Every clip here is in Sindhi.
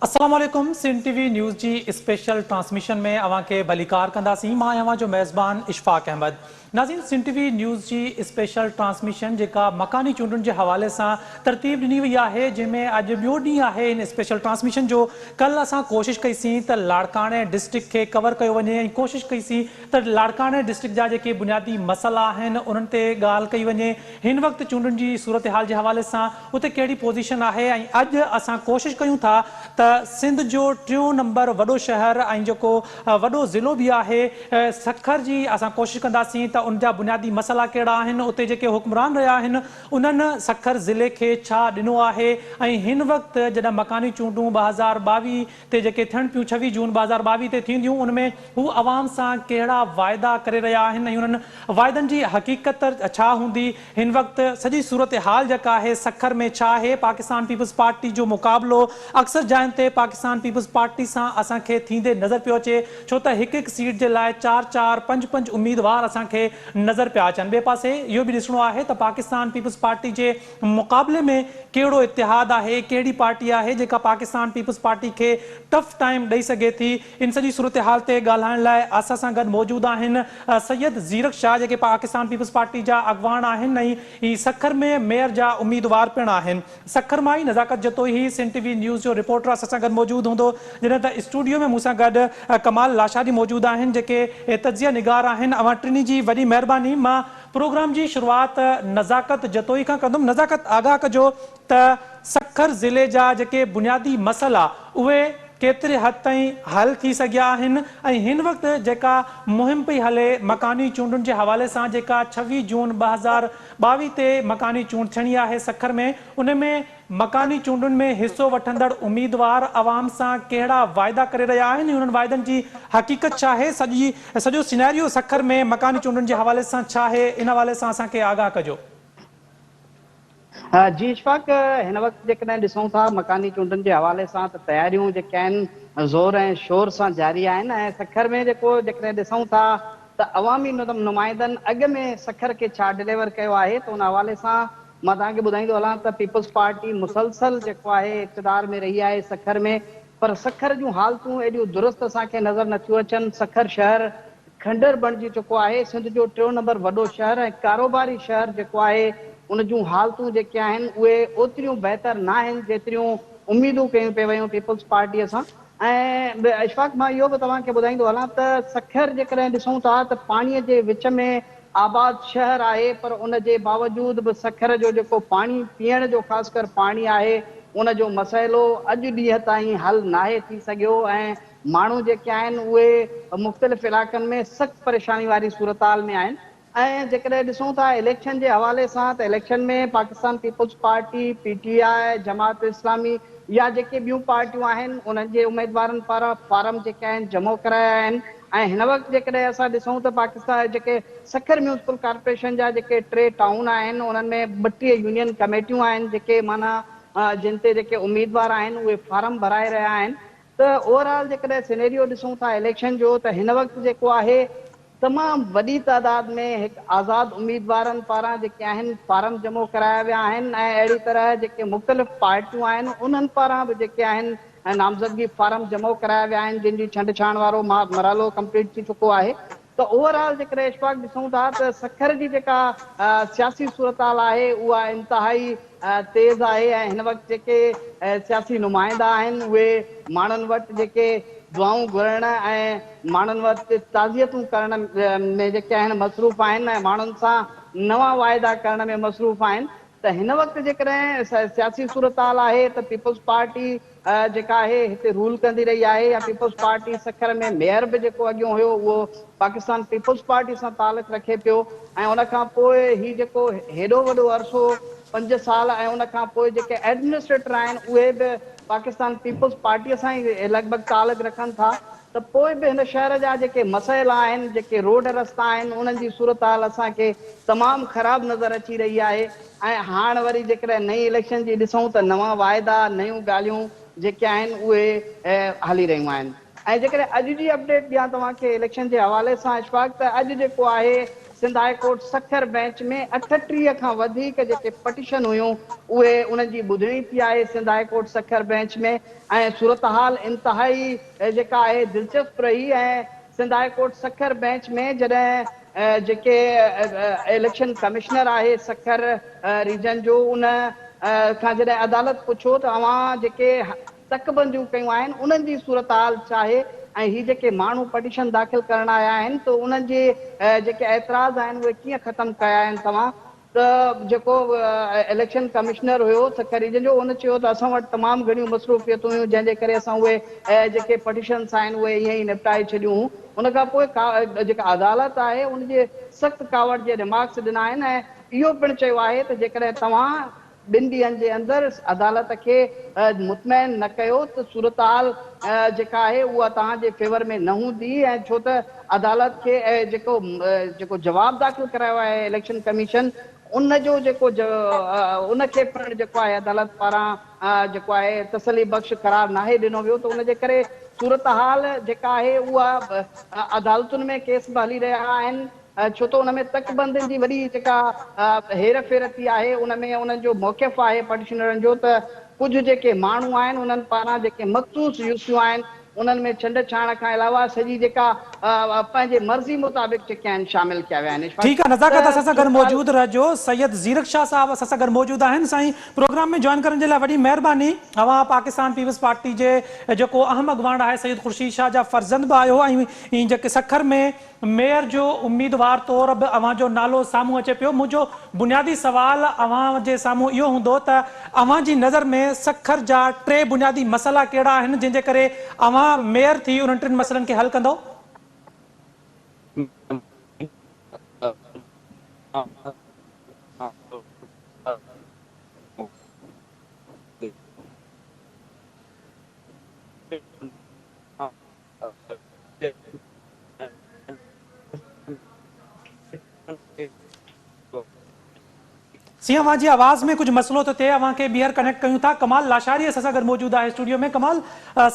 السلام عليڪم سنڌ ٽي وي نيوز جي اسپيشل ٽرانسميشن ۾ اوهان کي ڀليڪار ڪنداسين مان آهيان اوهان جو ميزبان اشفاق احمد ناظرين سنڌ ٽي وي نيوز جي اسپيشل ٽرانسميشن جيڪا مڪاني چونڊن جي حوالي سان ترتيب ڏني وئي آهي جنهن ۾ اڄ ٻيو ڏينهن آهي ان اسپيشل ٽرانسميشن جو ڪلهه اسان ڪوشش ڪئي سين ته لاڙڪاڻي ڊسٽرڪٽ کي ڪور ڪيو وڃي ۽ ڪوشش ڪئي سين ته لاڙڪاڻي ڊسٽرڪٽ جا جيڪي بنيادي مسئلا آهن انهن تي ڳالهه ڪئي وڃي هن وقت چونڊن جي صورتحال جي حوالي سان اتي ڪهڙي پوزيشن آهي ۽ اڄ اسان ڪوشش ڪيون ٿا ته سنڌ جو ٽيون نمبر وڏو شهر ۽ جيڪو وڏو ضلعو به آهي سکر جي اسان ڪوشش ڪنداسين ته ان جا بنيادي مسئلا ڪهڙا آهن اتي جيڪي حڪمران رهيا آهن انهن سکر ضلعي کي ڇا ڏنو آهي ۽ هن وقت جڏهن مڪاني چونڊون 2022 تي جيڪي ٿيڻ پيون 26 جون 2022 تي ٿينديون ان ۾ هو عوام سان ڪهڙا واعدا ڪري رهيا آهن ۽ انهن واعدن جي حقيقت ڇا هوندي هن وقت سڄي صورتحال جيڪا آهي سکر ۾ ڇا آهي پاڪستان پيپلز پارٽي جو مقابلو اڪثر جاين تي پاڪستان پيپلز پارٽي سان اسان کي ٿيندي نظر پيو اچي ڇو ته هڪ هڪ سيٽ جي لاء چار چار پنج پنج اميدوار اسان کي نظر پيا اچن ٻئي پاسي اهو به ڏسڻو آهي ته پاڪستان پيپلز پارٽي جي مقابلي ۾ ڪهڙو اتحاد آهي، ڪهڙي پارٽي آهي جيڪا پاڪستان پيپلز پارٽي کي ٽف ٽائيم ڏئي سگهي ٿي، ان سڄي صورتحال تي ڳالهائڻ لاء اسان سان گڏ موجود آهن سيد زيرڪ شاهه جيڪي پاڪستان پيپلز پارٽي جا اڳواڻ آهن ۽ سکر ۾ ميئر جا اميدوار پڻ آهن. سکر مان ئي نزاڪت جتوئي هي سنڌ ٽي وي نيوز جو رپورٽر اسان سان گڏ موجود هوندو جڏهن ته اسٽوڊيو ۾ مون سان گڏ ڪمال لاشاري موجود آهن جيڪي تجزيه نگار آهن. اوهان ٽنهي جي وڏي مهرباني مان پروگرام جي شروعات نزاڪت جتوئي کان ڪندم. نزاڪت آگاهه ڪجو ته سکر ضلعي جا جيڪي بنيادي مسئلا اهي ڪيتري حد تائين حل ٿي سگهيا آهن ۽ هن وقت جيڪا مهم پئي هلي مڪاني چونڊن جي حوالي سان جيڪا 26 جون 2022 تي مڪاني چونڊ ٿيڻي آهي سکر ۾ ان ۾ مڪاني چونڊن ۾ حصو وٺندڙ اميدوار عوام سان ڪهڙا واعدا ڪري رهيا آهن ۽ انهن واعدن جي حقيقت ڇا آهي، سڄي سڄو سيناريو سکر ۾ مڪاني چونڊن جي حوالي سان ڇا آهي، ان حوالي سان اسان کي آگاهه ڪجو. جي اشفاق، هن وقت جيڪڏهن ڏسون ٿا مڪاني چونڊن جي حوالي سان ته تياريون جيڪي آهن زور ۽ شور سان جاري آهن ۽ سکر ۾ جيڪو جيڪڏهن ڏسون ٿا ته عوامي نمائندن اڳ ۾ سکر کي ڇا ڊليور ڪيو آهي ته ان حوالي سان مان توهان کي ٻڌائيندو هلان ته پيپلز پارٽي مسلسل جيڪو آهي اقتدار ۾ رهي آهي سکر ۾ پر سکر جون حالتون ايڏيون درست اسان کي نظر نٿيون اچن، سکر شهر کنڊر بڻجي چڪو آهي، سنڌ جو ٽيون نمبر وڏو شهر ۽ ڪاروباري شهر جيڪو آهي ان جون حالتون جيڪي آهن اهي اوتريون بهتر ناهن جيتريون اميدون ڪيون پئي ويون پيپلز پارٽي سان ۽ اشفاق مان اهو به توهان کي ٻڌائيندو هلان ته سکر جيڪڏهن ڏسون ٿا ته پاڻي جي وچ ۾ آباد شهر آهي پر ان جي باوجود به سکر جو جيڪو پاڻي پيئڻ جو خاص ڪر پاڻي آهي ان جو مسئلو اڄ ڏينهن تائين حل ناهي ٿي سگهيو ۽ ماڻهو جيڪي آهن اهي مختلف علائقن ۾ سخت پريشاني واري صورتحال ۾ آهن ۽ جيڪڏهن ڏسون ٿا اليڪشن جي حوالي سان ته election ۾ Pakistan Peoples Party, P T I, Jamaat Islami يا جيڪي ٻيون پارٽيون آهن انهن جي اميدوارن پاران فارم جيڪي آهن جمع ڪرايا آهن ۽ هن وقت جيڪڏهن اسان ڏسون ته پاڪستان جيڪي سکر ميونسپل ڪارپوريشن جا جيڪي ٽي ٽائون آهن انهن ۾ 32 يونين ڪميٽيون آهن جيڪي معنيٰ جن تي جيڪي اميدوار آهن اهي فارم ڀرائي رهيا آهن ته اوور آل جيڪڏهن سينيريو ڏسون ٿا اليڪشن جو ته هن وقت جيڪو آهي تمام وڏي تعداد ۾ هڪ آزاد اميدوارن پاران جيڪي آهن فارم جمع ڪرايا ويا آهن ۽ اهڙي طرح جيڪي مختلف پارٽيون آهن انهن پاران به جيڪي آهن ۽ نامزدگي فارم جمع ڪرايا ويا آهن جن جي ڇنڊ ڇاڻ وارو مرحلو ڪمپليٽ ٿي چڪو آهي ته اوور آل جيڪڏهن اشفاق ڏسون ٿا ته سکر جي جيڪا سياسي صورتحال آهي اها انتهائي تيز آهي ۽ هن وقت جيڪي سياسي نمائندا آهن اهي ماڻهن وٽ جيڪي دعائون گهرڻ ۽ ماڻهن وٽ تعزيتون ڪرڻ ۾ جيڪي آهن مصروف آهن ۽ ماڻهن سان نوان واعدا ڪرڻ ۾ مصروف آهن ته هن وقت جيڪڏهن سياسي صورتحال آهي ته پيپلز پارٽي جيڪا آهي هتي رول ڪندي رهي آهي يا پيپلز پارٽي سکر ۾ ميئر به جيڪو اڳيون هيو اهو پاڪستان پيپلز پارٽي سان تعلق رکي پيو ۽ ان کان پوء هي جيڪو هيڏو وڏو عرصو پنج سال ۽ ان کان پوء جيڪي ايڊمنسٽريٽر آهن اهي به پاڪستان پيپلز پارٽي سان ئي لڳ ڀڳ تعلق رکن ٿا ته پوء به هن شهر جا جيڪي مسئلا آهن، جيڪي روڊ رستا آهن، انهن جي صورتحال اسان کي تمام خراب نظر اچي رهي آهي ۽ هاڻ وري جيڪڏهن نئين اليڪشن جي ڏسون ته نوان واعدا، نيون ڳالهيون جيڪي آهن اهي هلي رهيون آهن ۽ جيڪڏهن اڄ جي اپڊيٽ ڏيان توهان کي اليڪشن جي حوالي سان اشفاق ته اڄ جيڪو آهي Sindh high court Sukkur bench ۾ 38 کان وڌيڪ جيڪي پٽيشن هيون اهي انهن جي ٻڌڻي ٿي آهي Sindh high court Sukkur bench ۾ ۽ صورتحال انتهائي جيڪا آهي دلچسپ رهي ۽ Sindh high court Sukkur bench ۾ جڏهن جيڪي اليڪشن ڪمشنر آهي سکر ريجن جو ان کان جڏهن عدالت پڇيو ته اوهان جيڪي تڪ بنديون ڪيون آهن انهن جي صورتحال ڇا آهي ۽ هي جيڪي ماڻهو پٽيشن داخل ڪرڻ آيا آهن ته انهن جي جيڪي اعتراض آهن اهي ڪيئن ختم ڪيا آهن توهان ته جيڪو اليڪشن ڪمشنر هيو سکر ريجن جو ان چيو ته اسان وٽ تمام گهڻيون مصروفيتون هيون جنهن جي ڪري اسان اهي جيڪي پٽيشنس آهن اهي ائين ئي نپٽائي ڇڏيون هون ان کان پوء جيڪا عدالت آهي ان جي سخت ڪاوڙ جي ريمارڪس ڏنا آهن ۽ اهو پڻ چيو آهي ته جيڪڏهن توهان ٻن ڏينهن جي اندر عدالت کي مطمئن نه ڪيو ته صورتحال جيڪا آهي اها توهان جي فيور ۾ نه هوندي ۽ ڇو ته عدالت کي جيڪو جيڪو جواب داخل ڪرايو آهي اليڪشن ڪميشن ان جو جيڪو ان کي پڻ جيڪو آهي عدالت پاران جيڪو آهي تسلي بخش قرار ناهي ڏنو ويو ته ان جي ڪري صورتحال جيڪا آهي اها عدالتن ۾ ڪيس به هلي رهيا آهن. ڇو ته ان ۾ تڪ بندين جي وڏي جيڪا هير ڦير ٿي آهي ان ۾ انهن جو موقف آهي پٽيشنرن جو ته ڪجهه جيڪي ماڻهو آهن انهن پاران جيڪي مخصوص يوسيون آهن انهن ۾ ڇنڊ ڇاڻ کان علاوه سڄي جيڪا پنهنجي مرضي مطابق جيڪي آهن شامل ڪيا ويا آهن اشفاق ٺيڪ آهي نزاڪت ته اسان سان گڏ صورتحال موجود رهجو سيد زيرڪ شاهه صاحب اسان سان گڏ موجود آهن سائين پروگرام ۾ جوائن ڪرڻ جي لاء وڏي مهرباني اوهان پاڪستان پيپلز پارٽي جي جيڪو اهم اڳواڻ آهي سيد خورشيد شاهه جا فرزند به آهيو ۽ جيڪي سکر ۾ ميئر جو اميدوار طور به اوهان جو نالو سامهون اچي پيو، منهنجو بنيادي سوال اوهان جي سامهون اهو هوندو ته اوهان جي نظر ۾ سکر جا ٽي بنيادي مسئلا ڪهڙا آهن جنهن جي ڪري اوهان ميئر ٿي انهن ٽن مسئلن کي حل ڪندؤ؟ سين اوهان جي آواز ۾ ڪجهه مسئلو ٿو ٿئي اوهان کي ٻيهر ڪنيڪٽ ڪيون ٿا ڪمال لاشاري اسان سان گڏ موجود آهي اسٽوڊيو ۾ ڪمال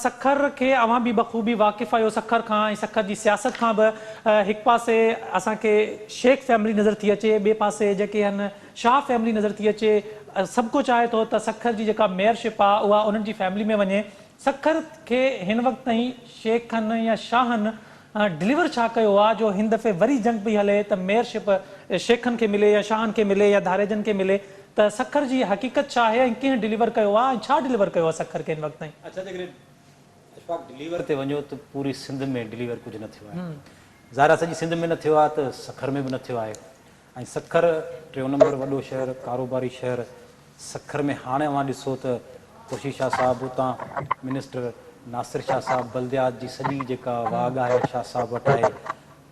سکر کي اوهان به بخوبي واقف آهيو سکر کان ۽ سکر جي سياست کان به هڪ پاسي اسان کي شيخ فيملي نظر ٿي اچي ٻئي پاسي جيڪي آهن شاهه فيملي نظر ٿي اچي سڀ ڪو چاهي ٿو ته سکر جي جيڪا ميئر شپ آهي اها انهن جي فيملي ۾ وڃي سکر کي هن وقت تائين شيخن يا شاهن ڊليور ڇا ڪيو آ جو هن دفعي وري جنگ پئي هلي ته ميئر شپ شيخن کي ملي يا شاهن کي ملي يا ڌاريجن کي ملي ته سکر جي حقيقت ڇا آهي ۽ ڪنهن ڊليور ڪيو آ ۽ ڇا ڊليور ڪيو آ سکر کي هن وقت تائين. اڇا جيڪڏهن اشفاق ڊليور تي وڃو ته پوري سنڌ ۾ ڊليور ڪجهه نه ٿيو آهي ظاهر آهي سڄي سنڌ ۾ نه ٿيو آهي ته سکر ۾ به نه ٿيو آهي ۽ سکر ٽيون نمبر وڏو شهر ڪاروباري شهر سکر ۾ هاڻي اوهان ڏسو ته خورشيد شاهه صاحب اتان منسٽر ناصر شاهه صاحب بلديات جي سڄي جيڪا واڳ آهي شاهه صاحب وٽ آهي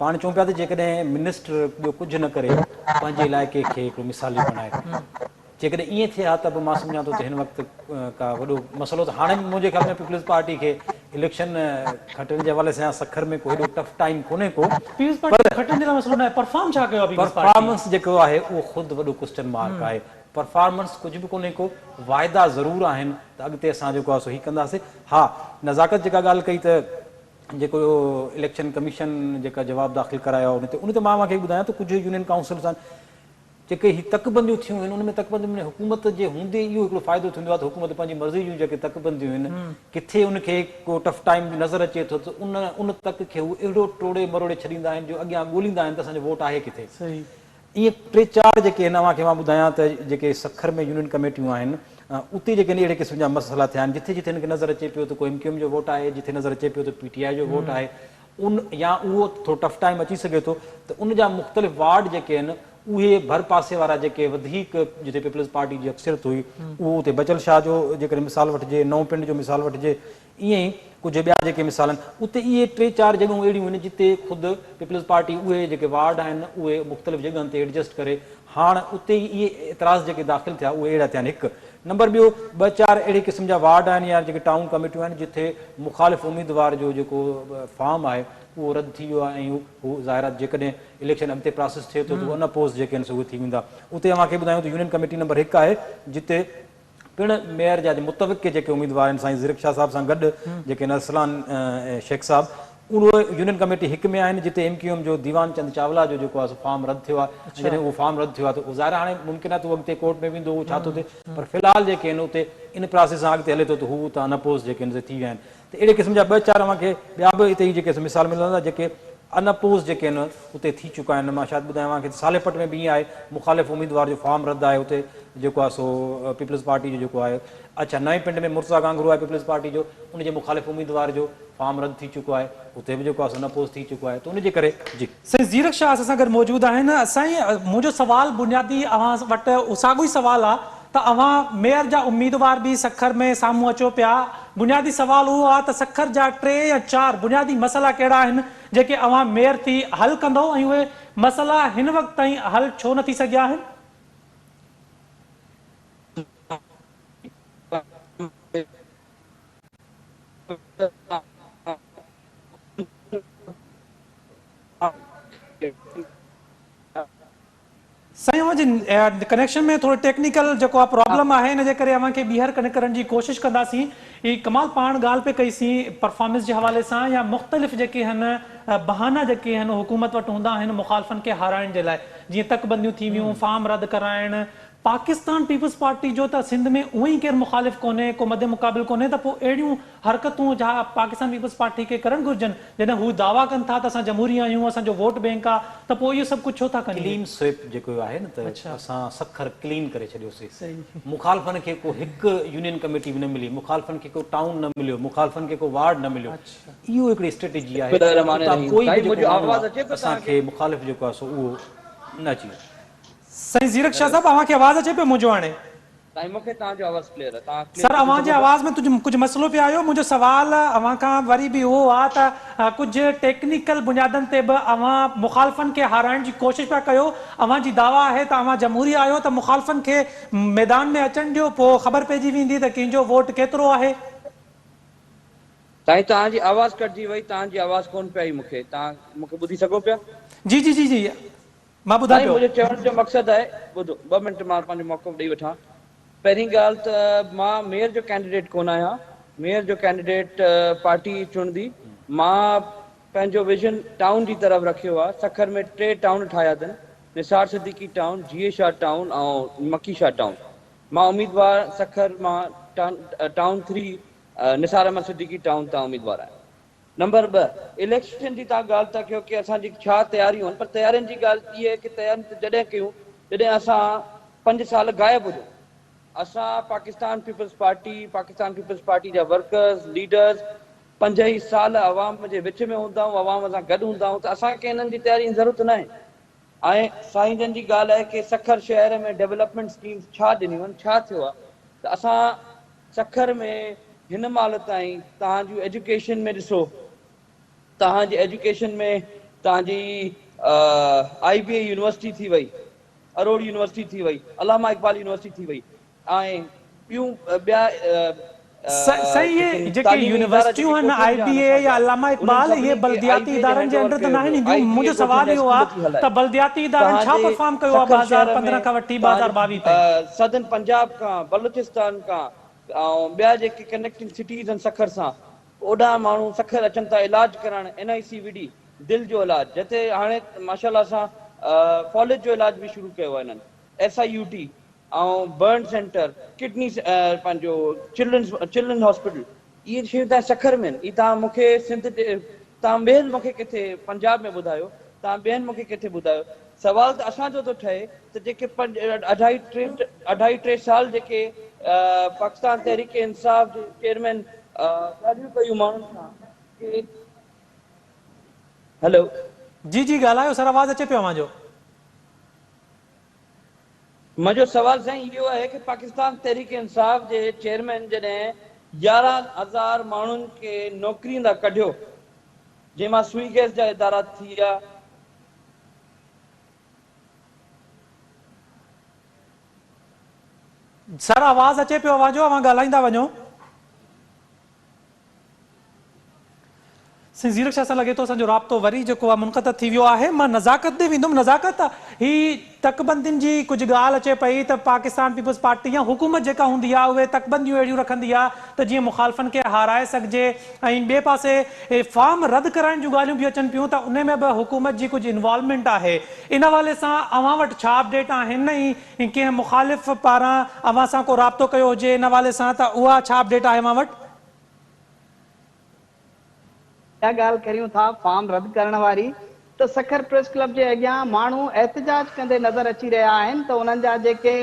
پاڻ چئون پيا ته جيڪڏهن منسٽر ٻيو ڪجهه نه ڪري پنهنجي علائقي کي هڪڙو مثالي بڻائي جيڪڏهن ائين ٿئي ها ته به مان سمجهان ٿو ته هن وقت ڪا وڏو مسئلو ته هاڻي به منهنجي خيال ۾ پيپلز پارٽي کي اليڪشن کٽڻ جي حوالي سان سکر ۾ ڪو هيڏو ٽف ٽائيم ڪونهي ڪو پيپلز پارٽي کي کٽڻ جي لاء مسئلو ناهي پرفارم ڇا ڪيو آهي پيپلز پارٽي؟ پرفارمنس جيڪو آهي اهو خود وڏو ڪوسچن مارڪ آهي پرفارمنس ڪجهه به ڪونهي ڪو واعدا ضرور آهن ته اڳتي اسان جيڪو آهي سو هي ڪنداسين ها نزاڪت جيڪا ڳالهه ڪئي ته جيڪو اليڪشن ڪميشن جيڪا جواب داخل ڪرايو آهي ان تي ان تي مان اوهان کي ٻڌايان ته ڪجهه يونين ڪائونسلز آهن جيڪي هي تڪ بنديون ٿيون آهن ان ۾ تڪ بندين ۾ حڪومت جي هوندي اهو هڪڙو فائدو ٿيندو آهي ته حڪومت پنهنجي مرضي جون جيڪي تڪ بنديون آهن ڪٿي ان کي ڪو ٽف ٽائيم نظر اچي ٿو ته ان ان تڪ کي هو اهڙو ٽوڙي مروڙي ڇڏيندا آهن جو اڳيان ڳوليندا آهن ته اسان جو ووٽ آهي ڪٿي. ائين ٽي چار جيڪي آهن اوهان کي مان ٻڌايان ته جيڪي سکر ۾ يونين ڪميٽيون آهن اتي جيڪي آهن اهڙي قسم جا مسئلا ٿيا آهن جٿي جٿي هن کي نظر اچي پيو ته ڪو ايم ڪيو ايم جو ووٽ آهي جٿي نظر اچي پيو ته پي ٽي آء جو ووٽ آهي ان يا اهو ٿورو ٽف ٽائيم اچي سگهي ٿو ته ان جا مختلف وارڊ جيڪي آهن اهي ڀر پاسي وارا جيڪي وڌيڪ جتي پيپلز پارٽي جي اڪثريت هئي اهو اتي بچل شاهه جو جيڪڏهن مثال وٺجي نئون پنڊ جو مثال وٺجي ائين ئي ڪجهه ٻيا جيڪي مثال آهن اتي اهي ٽي چار جڳهون اهڙيون آهن جتي خود پيپلز پارٽي اهي جيڪي وارڊ آهن اهي مختلف جڳهن تي ايڊجسٽ ڪري هاڻ اتي ئي اهي اعتراض جيڪي داخل ٿيا اهي اهڙا ٿيا آهن هڪ نمبر ٻيو ٻه چار اهڙي قسم جا وارڊ آهن يا جيڪي ٽائون ڪميٽيون آهن جتي مخالف اميدوار جو جيڪو فارم آهي اهو رد ٿي ويو آهي ۽ هو ظاهر آهي جيڪڏهن اليڪشن اڳتي پراسيس ٿئي ٿو ته ان اپوز جيڪي آهن سو اهي ٿي ويندا اتي اوهان کي ٻڌايون ته يونين ڪميٽي نمبر هڪ آهي جتي پڻ ميئر جا متوقع جيڪي اميدوار آهن سائين زرڪ شاهه صاحب سان گڏ جيڪي آهن ارسلان شيخ صاحب اهي يونين ڪميٽي هڪ ۾ آهن جتي ايم ڪيو ايم جو ديوان چند چاولا جو جيڪو آهي سو فارم رد ٿيو آهي ۽ جڏهن اهو فارم رد ٿيو آهي ته ظاهر آهي هاڻي ممڪن آهي ته اهو اڳتي ڪورٽ ۾ ويندو اهو ڇا ٿو ٿئي پر في الحال جيڪي آهن اتي ان پراسيس سان اڳتي هلي ٿو ته هو اتان ان اپوز جيڪي آهن سي ٿي ويا آهن ته اهڙي قسم جا ٻه چار اوهان کي ٻيا به اتي ئي جيڪي سو مثال ملندا جيڪي ان اپوز جيڪي آهن اتي ٿي چڪا آهن مان شايد ٻڌايان اوهان کي ته صالح پٽ ۾ به ائين آهي مخالف اميدوار جو فارم رد آهي اتي جيڪو آهي سو پيپلز پارٽي جو جيڪو آهي اڇا نئين پنڊ ۾ مرتضيٰ گانگهرو آهي پيپلز پارٽي جو ان جي مخالف اميدوار جو فارم رد ٿي چڪو آهي اتي به جيڪو آهي سو ان اپوز ٿي چڪو آهي ته ان جي ڪري جي. سائين زيرڪ شاهه اسان سان گڏ موجود آهن. سائين منهنجو سوال بنيادي اوهان وٽ ساڳيو ئي سوال آ ته اوهان ميئر جا اميدوار به سکر ۾ سامهون اچو پيا بنيادي سوال اهو آ ته سکر جا ٽي يا چار بنيادي مسئلا ڪهڙا آهن جيڪي اوهان ميئر ٿي حل ڪندؤ ۽ اهي مسئلا هن وقت تائين حل ڇو نه ٿي سگهيا آهن؟ سائين اوهان جي ڪنيڪشن ۾ ٿورو ٽيڪنيڪل جيڪو آ پرابلم آهي ان جي ڪري اوهان کي ٻيهر ڪنيڪٽ ڪرڻ جي ڪوشش ڪنداسين هي ڪمال پاڻ ڳالهه پئي ڪئي سين پرفارمنس جي حوالي سان يا مختلف جيڪي هن بهانا جيڪي هن حڪومت وٽ هوندا آهن مخالفن کي هارائڻ جي لاء جيئن تڪ بنديون ٿي ويون فارم رد ڪرائڻ پاڪستان پيپلز پارٽي جو ته سنڌ ۾ اونئن ئي ڪير مخالف ڪونهي، ڪو مد مقابل ڪونهي ته پوء اهڙيون حرڪتون جا پاڪستان پيپلز پارٽي کي ڪرڻ گهرجن، جڏهن هو دعويٰ ڪن ٿا ته اسان جمهوري آهيون، اسان جو ووٽ بينڪ آ ته پوء اهو سڀ ڪجهه ڇو ٿا ڪن اهي؟ ڪلين سوئپ جيڪو آهي نه ته اسان سکر ڪلين ڪري ڇڏيوسي، مخالفن کي ڪو هڪ يونين ڪميٽي به نه ملي، مخالفن کي ڪو ٽائون نه مليو، مخالفن کي ڪو وارڊ نه مليو، اهو هڪڙي اسٽريٽجي آهي اتان ڪوئي به جيڪو ماڻهو آ اسان کي مخالف جيڪو آ سو اهو نه اچي. سائين زيرڪ شاهه صاحب اوهان کي آواز اچي پيو منهنجو هاڻي. سائين مونکي توهان جو آواز ڪليئر آ توهان ڪليئر سر ٻڌي اوهان جي سگهو ٿا. آواز ۾ ڪجهه مسئلو پيو آيو منهنجو سوال اوهان کان وري به اهو آ ته ڪجهه ٽيڪنيڪل بنيادن تي به اوهان مخالفن کي هارائڻ جي ڪوشش پيا ڪيو اوهان جي دعويٰ آهي ته اوهان جمهوري آهيو ته مخالفن کي ميدان ۾ اچڻ ڏيو پوء خبر پئجي ويندي ته ڪنهن جو ووٽ ڪيترو آهي. سائين توهان جي آواز ڪٽجي وئي توهان جي آواز ڪون پئي آئي مونکي توهان مونکي ٻڌي سگهو پيا. جي جي جي جي مان ٻڌان سائين پيو. منهنجو چوڻ جو مقصد آهي ٻڌو ٻه منٽ مان پنهنجو موقف ڏئي وٺان پهرين ڳالهه ته مان ميئر جو ڪينڊيڊيٽ ڪونه آهيان ميئر جو ڪينڊيڊيٽ پارٽي چڻندي مان پنهنجو ويزن ٽائون جي طرف رکيو آهي سکر ۾ ٽي ٽائون ٺاهيا اٿن Nisar Siddiqui town G A Shah town ۽ Makki Shah town مان اميدوار سکر مان ٽائون ٿري نثار احمد صديقي ٽائون تان اميدوار آهيان. نمبر ٻه، اليڪشن جي توهان ڳالهه ٿا ڪيو ڪي اسان جي ڇا تياريون آهن پر تيارين جي ڳالهه اها آهي ڪي تياريون ته جڏهن ڪيون جڏهن اسان پنج سال غائب هجون. اسان Pakistan peoples party, Pakistan peoples party جا ورڪرز، ليڊرز پنج ئي سال عوام جي وچ ۾ هوندا آهيون، عوام سان گڏ هوندا آهيون ته اسان کي انهن جي تيارين جي ضرورت ناهي. ۽ سائين جن جي ڳالهه آهي ڪي سکر شهر ۾ ڊولپمينٽ اسڪيمز ڇا ڏنيون آهن، ڇا ٿيو آهي ته اسان سکر ۾ هن مهل تائين توهان جون ايجوڪيشن ۾ ڏسو توهان جي ايجوڪيشن ۾ توهان جي آئي بي اي يونيورسٽي ٿي وئي اروڙ يونيورسٽي ٿي وئي علامه اقبال يونيورسٽي ٿي وئي ۽ ٻيون ٻيا سائين اهي جيڪي يونيورسٽيون آهن آئي بي اي يا علامه اقبال اهي بلدياتي ادارن جي انڊر ته ناهن اينديون منهنجو سوال اهو آهي ته بلدياتي ادارن ڇا پرفارم ڪيو آهي 2015 کان وٺي 2022 تائين. سدن پنجاب کان بلوچستان کان ۽ ٻيا جيڪي ڪنيڪٽنگ سٽيز آهن سکر سان اوڏانهن ماڻهو سکر اچن ٿا علاج ڪرائڻ اين آء سي وي ڊي دل جو علاج جتي هاڻي ماشاء الله سان فالج جو علاج به شروع ڪيو آهي انهن S I U T ۽ burn centre kidney پنهنجو چلڊرنس چلڊرن هاسپيٽل اهي شيون تان سکر ۾ آهن اهي تان مون کي سنڌ تان ٻين مون کي ڪٿي پنجاب ۾ ٻڌايو تان ٻين مون کي ڪٿي ٻڌايو سوال ته اسان جو ٿو ٺهي ته جيڪي پنج اڍائي ٽي اڍائي ٽي سال جيڪي پاڪستان تحريڪ انصاف جي چيئرمين ڳالهيون ڪيون ماڻهن سان ڪي هلو. جي جي ڳالهايو سر آواز اچي پيو اوهان جو. منهنجو سوال سائين اهو آهي ڪي پاڪستان تحريڪ انصاف جي چيئرمين جڏهن 11000 ماڻهن کي نوڪرين تان ڪڍيو جنهن مان سوئي گئس جا ادارا ٿي ويا، سر آواز اچي پيو اوهان جو اوهان ڳالهائيندا وڃو. سائين زيرڪ شاهه سان لڳي ٿو اسان جو رابطو وري جيڪو آهي منقطع ٿي ويو آهي مان نزاڪت ڏي ويندم نزاڪت هي تڪبندين جي ڪجهه ڳالهه اچي پئي ته پاڪستان پيپلز پارٽي يا حڪومت جيڪا هوندي آهي اهي تڪبنديون اهڙيون رکندي آهي ته جيئن مخالفن کي هارائي سگهجي ۽ ٻئي پاسي فارم رد ڪرائڻ جون ڳالهيون به اچن پيون ته ان ۾ به حڪومت جي ڪجهه انوالومينٽ آهي ان حوالي سان اوهان وٽ ڇا اپڊيٽ آهن ۽ ڪنهن مخالف پاران اوهان سان ڪو رابطو ڪيو هجي ان حوالي سان ته اها ڇا اپڊيٽ آهي اوهان وٽ؟ اها ڳالهه ڪريون ٿا فارم رد ڪرڻ واري ته سکر پريس ڪلب جي اڳيان ماڻهو احتجاج ڪندي نظر اچي رهيا آهن ته انهن جا جيڪي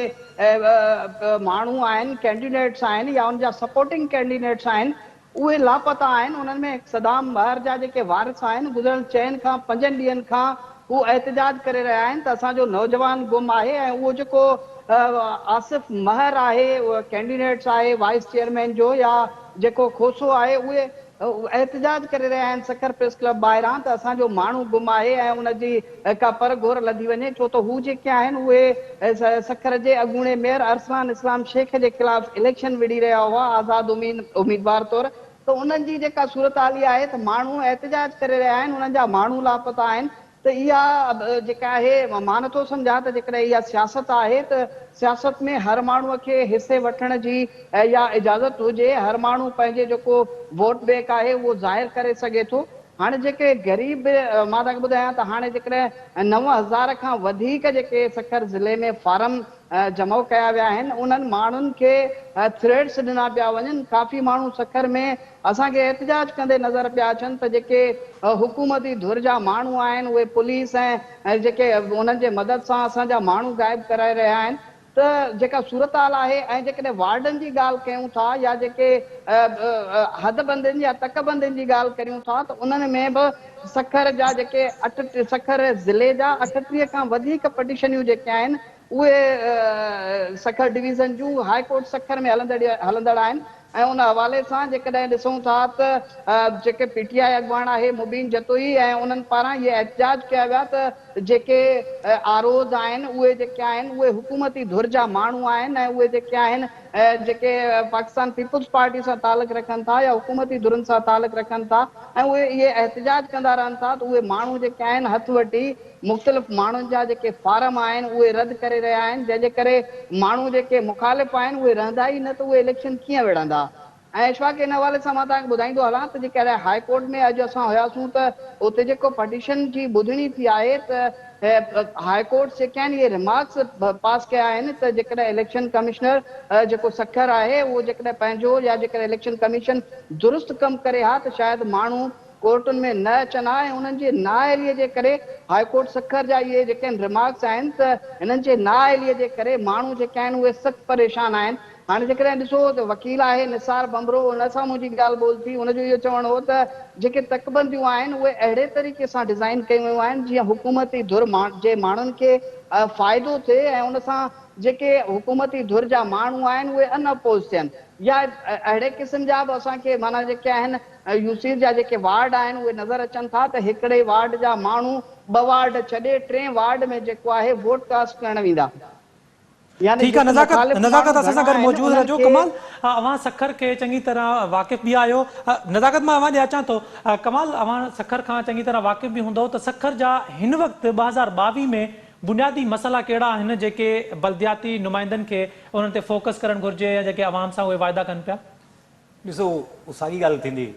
ماڻهو آهن ڪينڊيڊيٽس آهن يا ان جا سپورٽنگ ڪينڊيڊيٽس آهن اهي لاپتا آهن انهن ۾ صدام مهر جا جيڪي وارث آهن گذريل چئن کان پنجن ڏينهن کان هو احتجاج ڪري رهيا آهن ته اسان جو نوجوان گم آهي ۽ اهو جيڪو آصف مهر آهي ڪينڊيڊيٽس آهي وائيس چيئرمين جو يا جيڪو کوسو آهي اهي احتجاج ڪري رهيا آهن سکر پريس ڪلب ٻاهران ته اسان جو ماڻهو گم آهي ۽ ان جي ڪا پر گهور لڌي وڃي ڇو ته هو جيڪي آهن اهي سکر جي اڳوڻي ميئر ارسلان اسلام شيخ جي خلاف اليڪشن وڙهي رهيا هئا آزاد اميدوار طور ته انهن جي جيڪا صورتحال اها آهي ته ماڻهو احتجاج ڪري رهيا آهن انهن جا ماڻهو لاپتا آهن ته اها جيڪا آهي مان نٿو سمجهان ته جيڪڏهن اها سياست آهي ته سياست ۾ هر ماڻهو کي حصي وٺڻ جي يا اجازت هجي هر ماڻهو پنهنجي جيڪو ووٽ بينڪ آهي اهو ظاهر ڪري سگهي ٿو هاڻي جيڪي غريب مان توهان کي ٻڌايان ته هاڻي جيڪڏهن 9000 کان وڌيڪ جيڪي سکر ضلعي ۾ فارم جمع ڪيا ويا آهن انهن ماڻهن کي ٿريٽس ڏنا پيا وڃن ڪافي ماڻهو سکر ۾ اسان کي احتجاج ڪندي نظر پيا اچن ته جيڪي حڪومتي ڌر جا ماڻهو آهن اهي پوليس ۽ جيڪي انهن جي مدد سان اسان جا ماڻهو غائب ڪرائي رهيا آهن ته جيڪا صورتحال آهي ۽ جيڪڏهن وارڊن جي ڳالهه ڪيون ٿا يا جيڪي حد بندين يا تڪ بندين جي ڳالهه ڪريون ٿا ته انهن ۾ به سکر جا جيڪي اٺ سکر ضلعي جا 38 کان وڌيڪ پٽيشنيون جيڪي آهن اهي سکر ڊويزن جون هاء ڪورٽ سکر ۾ هلندڙ آهن ۽ ان حوالي سان جيڪڏهن ڏسون ٿا ته جيڪي پي ٽي آء اڳواڻ آهي مبين جتوئي ۽ انهن پاران اهي احتجاج ڪيا ويا ته جيڪي آر اوز آهن اهي جيڪي آهن اهي حڪومتي ڌر جا ماڻهو آهن ۽ اهي جيڪي آهن جيڪي پاڪستان پيپلز پارٽي سان تعلق رکن ٿا يا حڪومتي ڌرين سان تعلق رکن ٿا ۽ اهي اهي احتجاج ڪندا رهن ٿا ته اهي ماڻهو جيڪي آهن هٿ وٺي مختلف ماڻهن جا جيڪي فارم آهن اهي رد ڪري رهيا آهن جنهن جي ڪري ماڻهو جيڪي مخالف آهن اهي رهندا ئي نه ته اهي اليڪشن ڪيئن وڙهندا ۽ اشفاق ان حوالي سان مان توهان کي ٻڌائيندو هلان ته جيڪڏهن هاء ڪورٽ ۾ اڄ اسان هياسون ته اتي جيڪو پٽيشن جي ٻڌڻي ٿي آهي ته هاء ڪورٽس جيڪي آهن اهي رمارڪس پاس ڪيا آهن ته جيڪڏهن اليڪشن ڪمشنر جيڪو سکر آهي اهو جيڪڏهن پنهنجو يا جيڪڏهن اليڪشن ڪميشن درست ڪم ڪري ها ته شايد ماڻهو ڪورٽن ۾ نه اچن ها ۽ انهن جي نااهلي جي ڪري هاء ڪورٽ سکر جا اهي جيڪي آهن رمارڪس آهن ته هنن جي نااهلي جي ڪري ماڻهو جيڪي آهن اهي سخت پريشان آهن هاڻي جيڪڏهن ڏسو ته وڪيل آهي نثار ڀنڀرو ان سان منهنجي ڳالهه ٻولهه ٿي ان جو اهو چوڻ هو ته جيڪي تڪبنديون آهن اهي اهڙي طريقي سان ڊزائين ڪيون ويون آهن جيئن حڪومتي ڌر جي ماڻهن کي فائدو ٿئي ۽ ان سان جيڪي حڪومتي ڌر جا ماڻهو آهن اهي ان اپوز ٿين يا اهڙي قسم جا به اسان کي معنيٰ جيڪي آهن يو سيز جا جيڪي وارڊ آهن اهي نظر اچن ٿا ته هڪڙي وارڊ جا ماڻهو ٻه وارڊ ڇڏي ٽئين وارڊ ۾ جيڪو آهي ووٽ ڪاسٽ ڪرڻ ويندا يعني ٺيڪ آهي جت نزاڪت مخالف نزاڪت ماڻهو اسان سان گهڻا گڏ آهن موجود انهن رهجو کي ڪمال اوهان سکر کي چڱي طرح واقف به آهيو نزاڪت مان اوهان ڏي اچان ٿو ڪمال اوهان سکر کان چڱي طرح واقف به هوندؤ ته سکر جا هن وقت 2022 ۾ بنيادي مسئلا ڪهڙا آهن جيڪي بلدياتي نمائندن کي انهن تي فوڪس ڪرڻ گهرجي يا جيڪي عوام سان اهي واعدا ڪن پيا. ڏسو اهو ساڳي ڳالهه ٿيندي.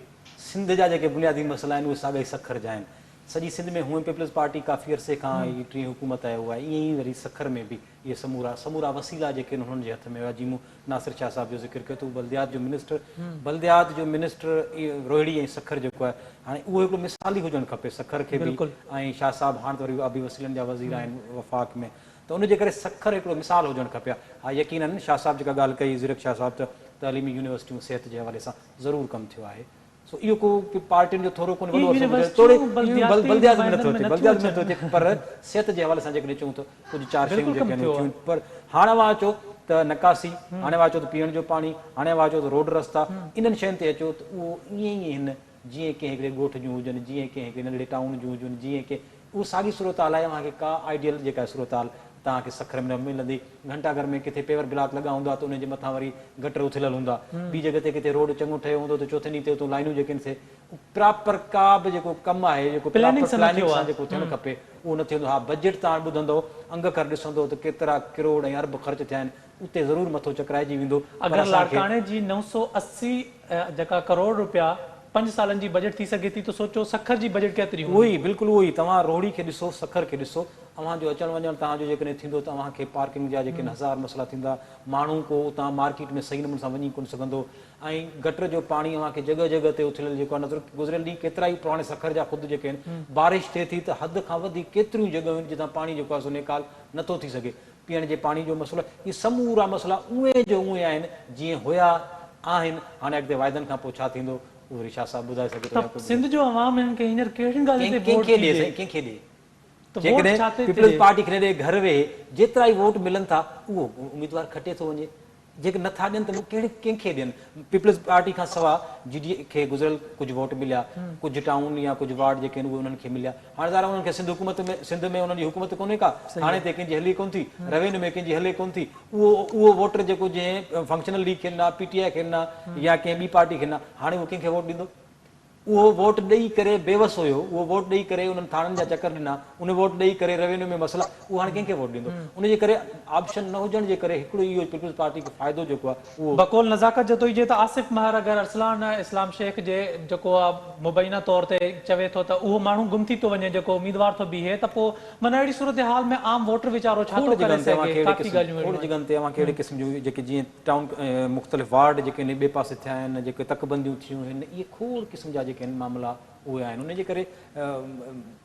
سنڌ جا جيڪي بنيادي مسئلا آهن اهي ساڳا ئي سکر جا آهن. سڄي سنڌ ۾ هونئن پيپلز پارٽي ڪافي عرصي کان هي ٽين حڪومت آهي اها ائين ئي وري سکر ۾ به اهي سمورا سمورا وسيلا جيڪي آهن انهن جي هٿ ۾ هيا جيئن مون ناصر شاهه صاحب جو ذڪر ڪيو ته هو بلديات جو منسٽر بلديات جو منسٽر روهڙي ۽ سکر جيڪو آهي هاڻي اهو هڪڙو مثالي هجڻ کپي سکر کي به ۽ شاهه صاحب هاڻ ته وري آبي وسيلن جا وزير آهن وفاق ۾ ته ان جي ڪري سکر هڪڙو مثال هجڻ کپي ها. ها يقينن شاهه صاحب جيڪا ڳالهه ڪئي زيرڪ شاهه صاحب ته تعليمي يونيورسٽيون صحت جي حوالي سان ضرور ڪم ٿيو آهي سو اهو ڪو پارٽين جو ٿورو ڪونهي وڏو عرصو گذريل توڙي بلديات ۾ نٿو اچي بلديات ۾ نٿو اچي پر صحت جي حوالي سان جيڪڏهن چئون ته ڪجهه چار شيون جيڪي آهن اهي ٿيون پر هاڻ اوهان اچو ته نڪاسي هاڻي اوهان اچو ته پيئڻ جو پاڻي هاڻي اوهان اچو ته روڊ رستا انهن شين تي اچو ته اهو ائين ئي هن جيئن ڪنهن هڪڙي ڳوٺ جون هجن جيئن ڪنهن هڪڙي ننڍڙي ٽائون جون هجن جيئن ڪنهن اهو ساڳي صورتحال آهي اوهان کي ڪا آئيڊيل جيڪا صورتحال توهان کي سکر ۾ نه ملندي. گهنٽا گهر ۾ ڪٿي پيور بلاڪ لڳا هوندا ته انهن جي مٿان وري گٽر اٿليل هوندا. ٻي جڳهه تي ڪٿي روڊ چڱو ٺهيو هوندو ته چوٿين ڏينهن تي اتون لائينون جيڪي آهن سي پراپر ڪا به جيڪو ڪم آهي جيڪو پراپر پلاننگ سان جيڪو ٿيڻ کپي اهو نه ٿيندو. ها بجيٽ توهان ٻڌندو انگ اکر ڏسندو ته ڪيترا ڪروڙ ۽ ارب خرچ ٿيا آهن اتي ضرور مٿو چڪرائجي ويندو پر اگر اسان کي. لاڙڪاڻي جي 980 جيڪا ڪروڙ روپيا پنج سالن جي بجيٽ ٿي سگهي ٿي ته سوچو سکر جي بجيٽ ڪيتري اهو هوندي. ئي بلڪل اهو ئي توهان روهڙي کي ڏسو سکر کي ڏسو اوهان جو اچڻ وڃڻ توهان جو جيڪڏهن ٿيندو ته اوهان کي پارڪنگ جا جيڪي هزار مسئلا ٿيندا ماڻهو ڪو اتان مارڪيٽ ۾ صحيح نموني سان وڃي ڪونه سگهندو ۽ گٽر جو پاڻي اوهان کي جڳهه جڳهه تي اٿليل جيڪو آهي نظر گذريل ڏينهن ڪيترائي پراڻي سکر جا خود جيڪي آهن بارش ٿئي ٿي ته حد کان وڌيڪ ڪيتريون جڳهيون آهن جتان پاڻي جيڪو آهي سو نيڪال نٿو ٿي سگهي پيئڻ جي پاڻي جو مسئلو اهي سمورا مسئلا اونئين جو اونئين آهن جيئن هيا آهن هاڻي اڳتي واعدن کان پوء ڇا ٿيندو اهو وري شاهه صاحب ٻڌائي سگهي ٿو يا ته ڪوئي ٻڌائي سنڌ جو عوام هنن کي هينئر ڪهڙين ڳالهين تي ڪنهن ووٽ کي ٿي ڏي ڏي سائين ڪنهن کي ڏي ته ووٽ جيڪڏهن ڇا تي ٿي پيپلز ڏي. پارٽي کي نه ڏي گهر ويهي جيترا ئي ووٽ ملن ٿا اهو اميدوار کٽي ٿو وڃي جيڪي نه ٿا ڏين ته ڪهڙي ڪنهن کي ڏين؟ پيپلز پارٽي کان سوا جي ڊي اي کي گذريل ڪجهه ووٽ مليا، ڪجهه ٽائون يا ڪجهه وارڊ جيڪي آهن اهي انهن کي مليا. هاڻي ظاهر آهي انهن کي سنڌ حڪومت ۾ سنڌ ۾ انهن جي حڪومت ڪونهي ڪا، ٿاڻي تي ڪنهن جي هلي ڪونه ٿي، روينيو ۾ ڪنهن جي هلي ڪونه ٿي. اهو اهو ووٽر جيڪو جنهن فنڪشنل ليگ کي ڏنا، پي ٽي آء کي ڏنا يا ڪنهن ٻي پارٽي کي ڏنا، هاڻي اهو ڪنهن کي ووٽ ڏيندو؟ اهو ووٽ ڏئي ڪري بيوس هيو، اهو ووٽ ڏئي ڪري انهن ٿاڻن جا چڪر ڏنا، ان ووٽ ڏئي ڪري روينيو ۾ مسئلا، اهو هاڻي ڪنهن کي ووٽ ڏيندو؟ ان جي ڪري آپشن نه هجڻ جي ڪري هڪڙو اهو پيپلز پارٽي کي فائدو جيڪو آهي اهو. بقول نزاڪت جتوئي جي ته آصف مهر اگر ارسلان اسلام شيخ جي جيڪو آ مبينا طور تي چوي ٿو ته اهو ماڻهو گم ٿي ٿو وڃي جيڪو اميدوار ٿو بيهي ته پوء معنيٰ اهڙي صورتحال ۾ عام ووٽر ويچارو ڇا کوڙ ٿو ڪري جڳهن تي اوهان سگهي کي اهڙي ڪافي قسم ڳالهيون کوڙ اهڙيون آهن. جڳهن تي اوهان کي اهڙي قسم جون جيڪي جيئن ٽائون مختلف وارڊ جيڪي آهن ٻئي پاسي ٿيا آهن جيڪي تڪ بنديون ٿيون آهن اهي کوڙ قسم جا جيڪي آهن معاملا اهي آهن ان جي ڪري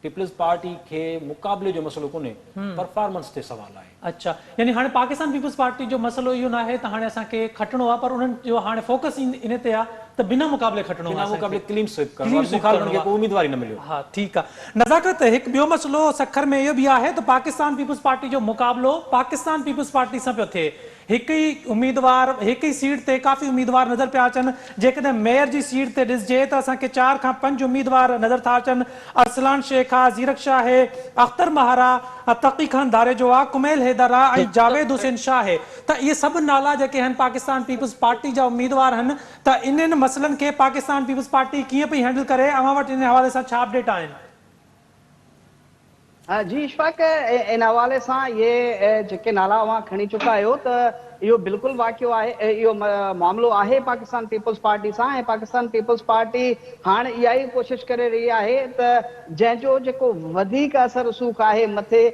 پيپلز پارٽي کي مقابلي جو مسئلو ڪونهي پرفارمنس تي سوال آهي. اڇا يعني هاڻي پاڪستان پيپلز پارٽي جو مسئلو اهو ناهي ته هاڻي اسان کي کٽڻو آهي پر انهن جو هاڻي فوڪس ان تي آهي ته بنا مقابلي کٽڻو آهي بنا اسان کي مقابلي ڪلين سوئپ ڪرڻو ڪلين آهي سوئپ مخالفن ڪرڻو کي آهي ڪو اميدوار ئي نه مليو. ها ٺيڪ آهي نزاڪت هڪ ٻيو مسئلو سکر ۾ اهو به آهي ته پاڪستان پيپلز پارٽي جو مقابلو پاڪستان پيپلز پارٽي سان پيو ٿئي هڪ ئي اميدوار هڪ ئي سيٽ تي ڪافي اميدوار نظر پيا اچن، جيڪڏهن ميئر جي سيٽ تي ڏسجي ته اسان کي چار کان پنج اميدوار نظر ٿا اچن، ارسلان شيخ آ، زيرڪ شاهه آهي، اختر مهر آ، تقي خان ڌاريجو آ، ڪميل حيدر آ ۽ جاويد حسين شاهه آهي ته اهي سڀ نالا جيڪي هن پاڪستان پيپلز پارٽي جا اميدوار هن ته انهن مسئلن کي پاڪستان پيپلز پارٽي ڪيئن پئي هينڊل ڪري اوهان وٽ ان حوالي سان ڇا اپڊيٽ آهن؟ جي اشفاق ان حوالي سان اهي جيڪي نالا اوهان کڻي چڪا آهيو ته اهو بلڪل واقعو آهي اهو معاملو آهي پاڪستان پيپلز پارٽي سان ۽ پاڪستان پيپلز پارٽي هاڻ اها ئي ڪوشش ڪري رهي آهي ته جنهن جو جيڪو وڌيڪ اثر رسوخ آهي مٿي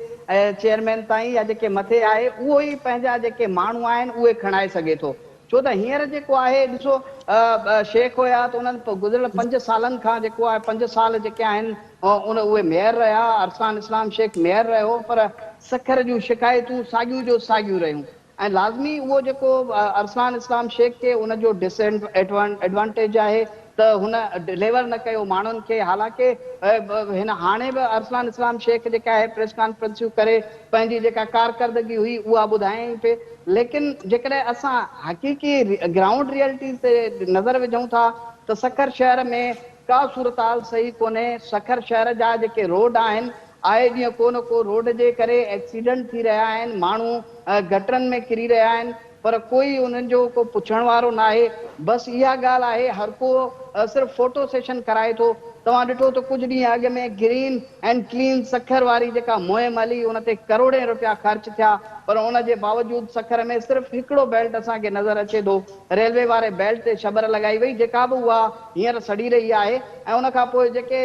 چيئرمين تائين يا جيڪي مٿي آهي اهو ئي پنهنجا جيڪي ماڻهو آهن اهي کڻائي سگهي ٿو ڇو ته هينئر جيڪو آهي ڏسو شيخ هيا ته انهن گذريل پنج سالن کان جيڪو آهي پنج سال جيڪي آهن ان اهي ميئر رهيا ارسلان اسلام شيخ ميئر رهيو پر سکر جون شڪايتون ساڳيون جو ساڳيون رهيون ۽ لازمي اهو جيڪو ارسلان اسلام شيخ کي ان جو ڊس ايڊوانٽيج آهي ته هن ڊليور نه ڪيو ماڻهن کي حالانڪه هن هاڻي به ارسلان اسلام شيخ جيڪا آهي پريس ڪانفرنسيون ڪري پنهنجي جيڪا ڪارڪردگي هئي اها ٻڌايائين پئي ليڪن جيڪڏهن اسان حقيقي گرائونڊ ريئلٽيز تي نظر وجهون ٿا ته سکر شهر ۾ ڪا صورتحال صحيح ڪونهي سکر شهر جا جيڪي روڊ آهن آئي ڏينهن ڪو نه ڪو روڊ جي ڪري ايڪسيڊنٽ ٿي رهيا آهن ماڻهو گٽرن ۾ ڪري رهيا آهن پر ڪوئي انهن جو ڪو پڇڻ وارو ناهي، بس اها ڳالهه آهي هر ڪو صرف فوٽو سيشن ڪرائي ٿو، توهان ڏٺو ته ڪجهه ڏينهن اڳ ۾ گرين اينڊ ڪلين سکر واري جيڪا مهم هلي ان تي ڪروڙين رپيا خرچ ٿيا پر ان جي باوجود سکر ۾ صرف هڪڙو بيلٽ اسان کي نظر اچي ٿو، ريلوي واري بيلٽ تي شٻر لڳائي وئي جيڪا به اها هينئر سڙي رهي آهي ۽ ان کان پوء جيڪي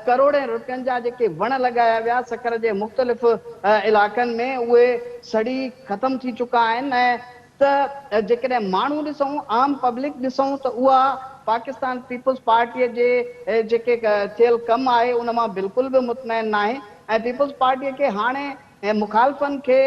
ڪروڙين رپين جا جيڪي وڻ لڳايا ويا سکر جي مختلف علائقن ۾ اهي سڙي ختم ٿي چڪا آهن ۽ ته جيڪڏهن ماڻهو ڏسون عام پبلڪ ڏسون ته اها پاڪستان پيپلز پارٽيء جي جيڪي ٿيل ڪم آهي ان مان بلڪل به مطمئن ناهي ۽ پيپلز پارٽيء کي هاڻي مخالفن کي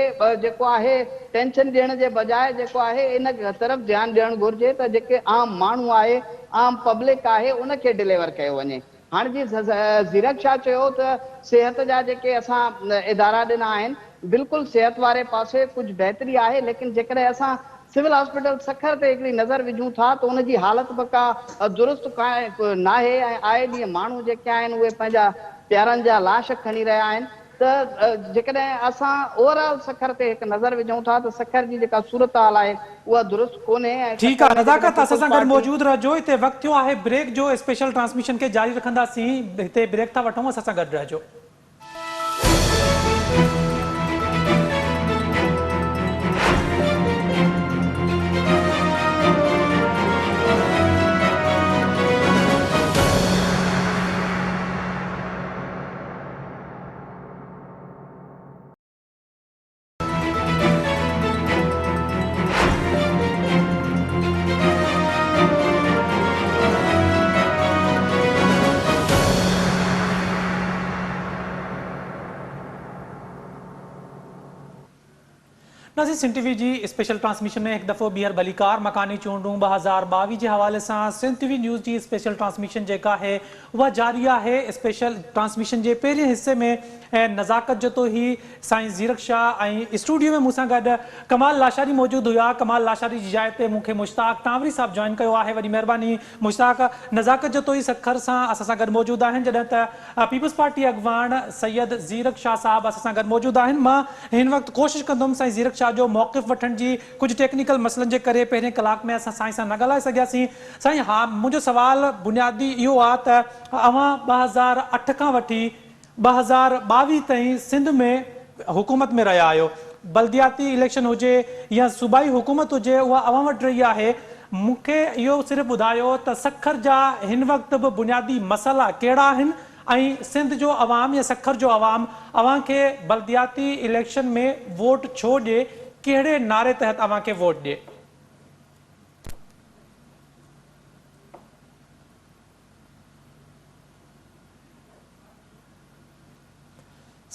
جيڪو آهي ٽينشن ڏيڻ جي بجاء جيڪو آهي ان طرف ڌيان ڏيڻ گهرجي ته جيڪي عام ماڻهو آهي عام پبلڪ آهي ان کي ڊليور ڪيو وڃي. هاڻ جي زيرڪ شاهه چيو ته صحت جا جيڪي اسان ادارا ڏنا آهن بلڪل صحت واري پاسي ڪجهه بهتري آهي ليڪن جيڪڏهن اسان سول هاسپيٽل سکر تي هڪڙي نظر وجهون ٿا ته ان جي حالت به ڪا درست ناهي ۽ آئي ڏينهن ماڻهو جيڪي آهن اهي پنهنجا پيارن جا لاش کڻي رهيا آهن. ته جيڪڏهن اسان اوور آل سکر تي هڪ نظر وجهون ٿا ته سکر جي جيڪا صورتحال آهي اها درست ڪونهي ۽ ٺيڪ آ سکر ۾ نزاڪت جيڪڏهن اسان پيپلز سان گڏ پارٽي. موجود رهجو هتي وقت ٿيو آهي بريڪ جو اسپيشل ٽرانسميشن کي جاري رکنداسين هتي بريڪ ٿا وٺون اسان سان گڏ رهجو. ناظرين سنڌ ٽي وي جي اسپيشل ٽرانسميشن ۾ هڪ دفعو ٻيهر ڀليڪار مڪاني چونڊون 2022 جي حوالي سان سنڌ ٽي وي نيوز جي اسپيشل ٽرانسميشن جيڪا آهي اها جاري آهي اسپيشل ٽرانسميشن جي پهرين حصي ۾ نزاڪت جتوئي سائين زيرڪ شاهه ۽ اسٽوڊيو ۾ مون سان گڏ ڪمال لاشاري موجود هيا. ڪمال لاشاري جي جاء تي مون کي مشتاق ٽانوري صاحب جوائن ڪيو آهي. وڏي مهرباني مشتاق. نزاڪت جتوئي سکر سان اسان سان گڏ موجود آهن جڏهن ته پيپلز پارٽي اڳواڻ سيد زيرڪ شاهه صاحب اسان سان گڏ موجود آهن. مان هن وقت ڪوشش ڪندم سائين زيرڪ شاهه جو موقف وٺڻ جي ڪجهه ٽيڪنيڪل مسئلن جي ڪري پهرين ڪلاڪ ۾ اسان سائين سان نه ڳالهائي سگهياسين. سائين ها منهنجو سوال بنيادي اهو آ ته اوهان 2008 کان وٺي 2022 تائين سنڌ ۾ حڪومت ۾ رهيا آهيو، بلدياتي اليڪشن هجي يا صوبائي حڪومت هجي اها اوهان وٽ رهي آهي، مون کي اهو صرف ٻڌايو ته سکر جا هن وقت به بنيادي مسئلا ڪهڙا آهن ۽ سنڌ جو عوام يا سکر جو عوام اوهان کي بلدياتي اليڪشن ۾ ووٽ ڇو ڏئي، ڪهڙي نعري تحت اوهان کي ووٽ ڏئي؟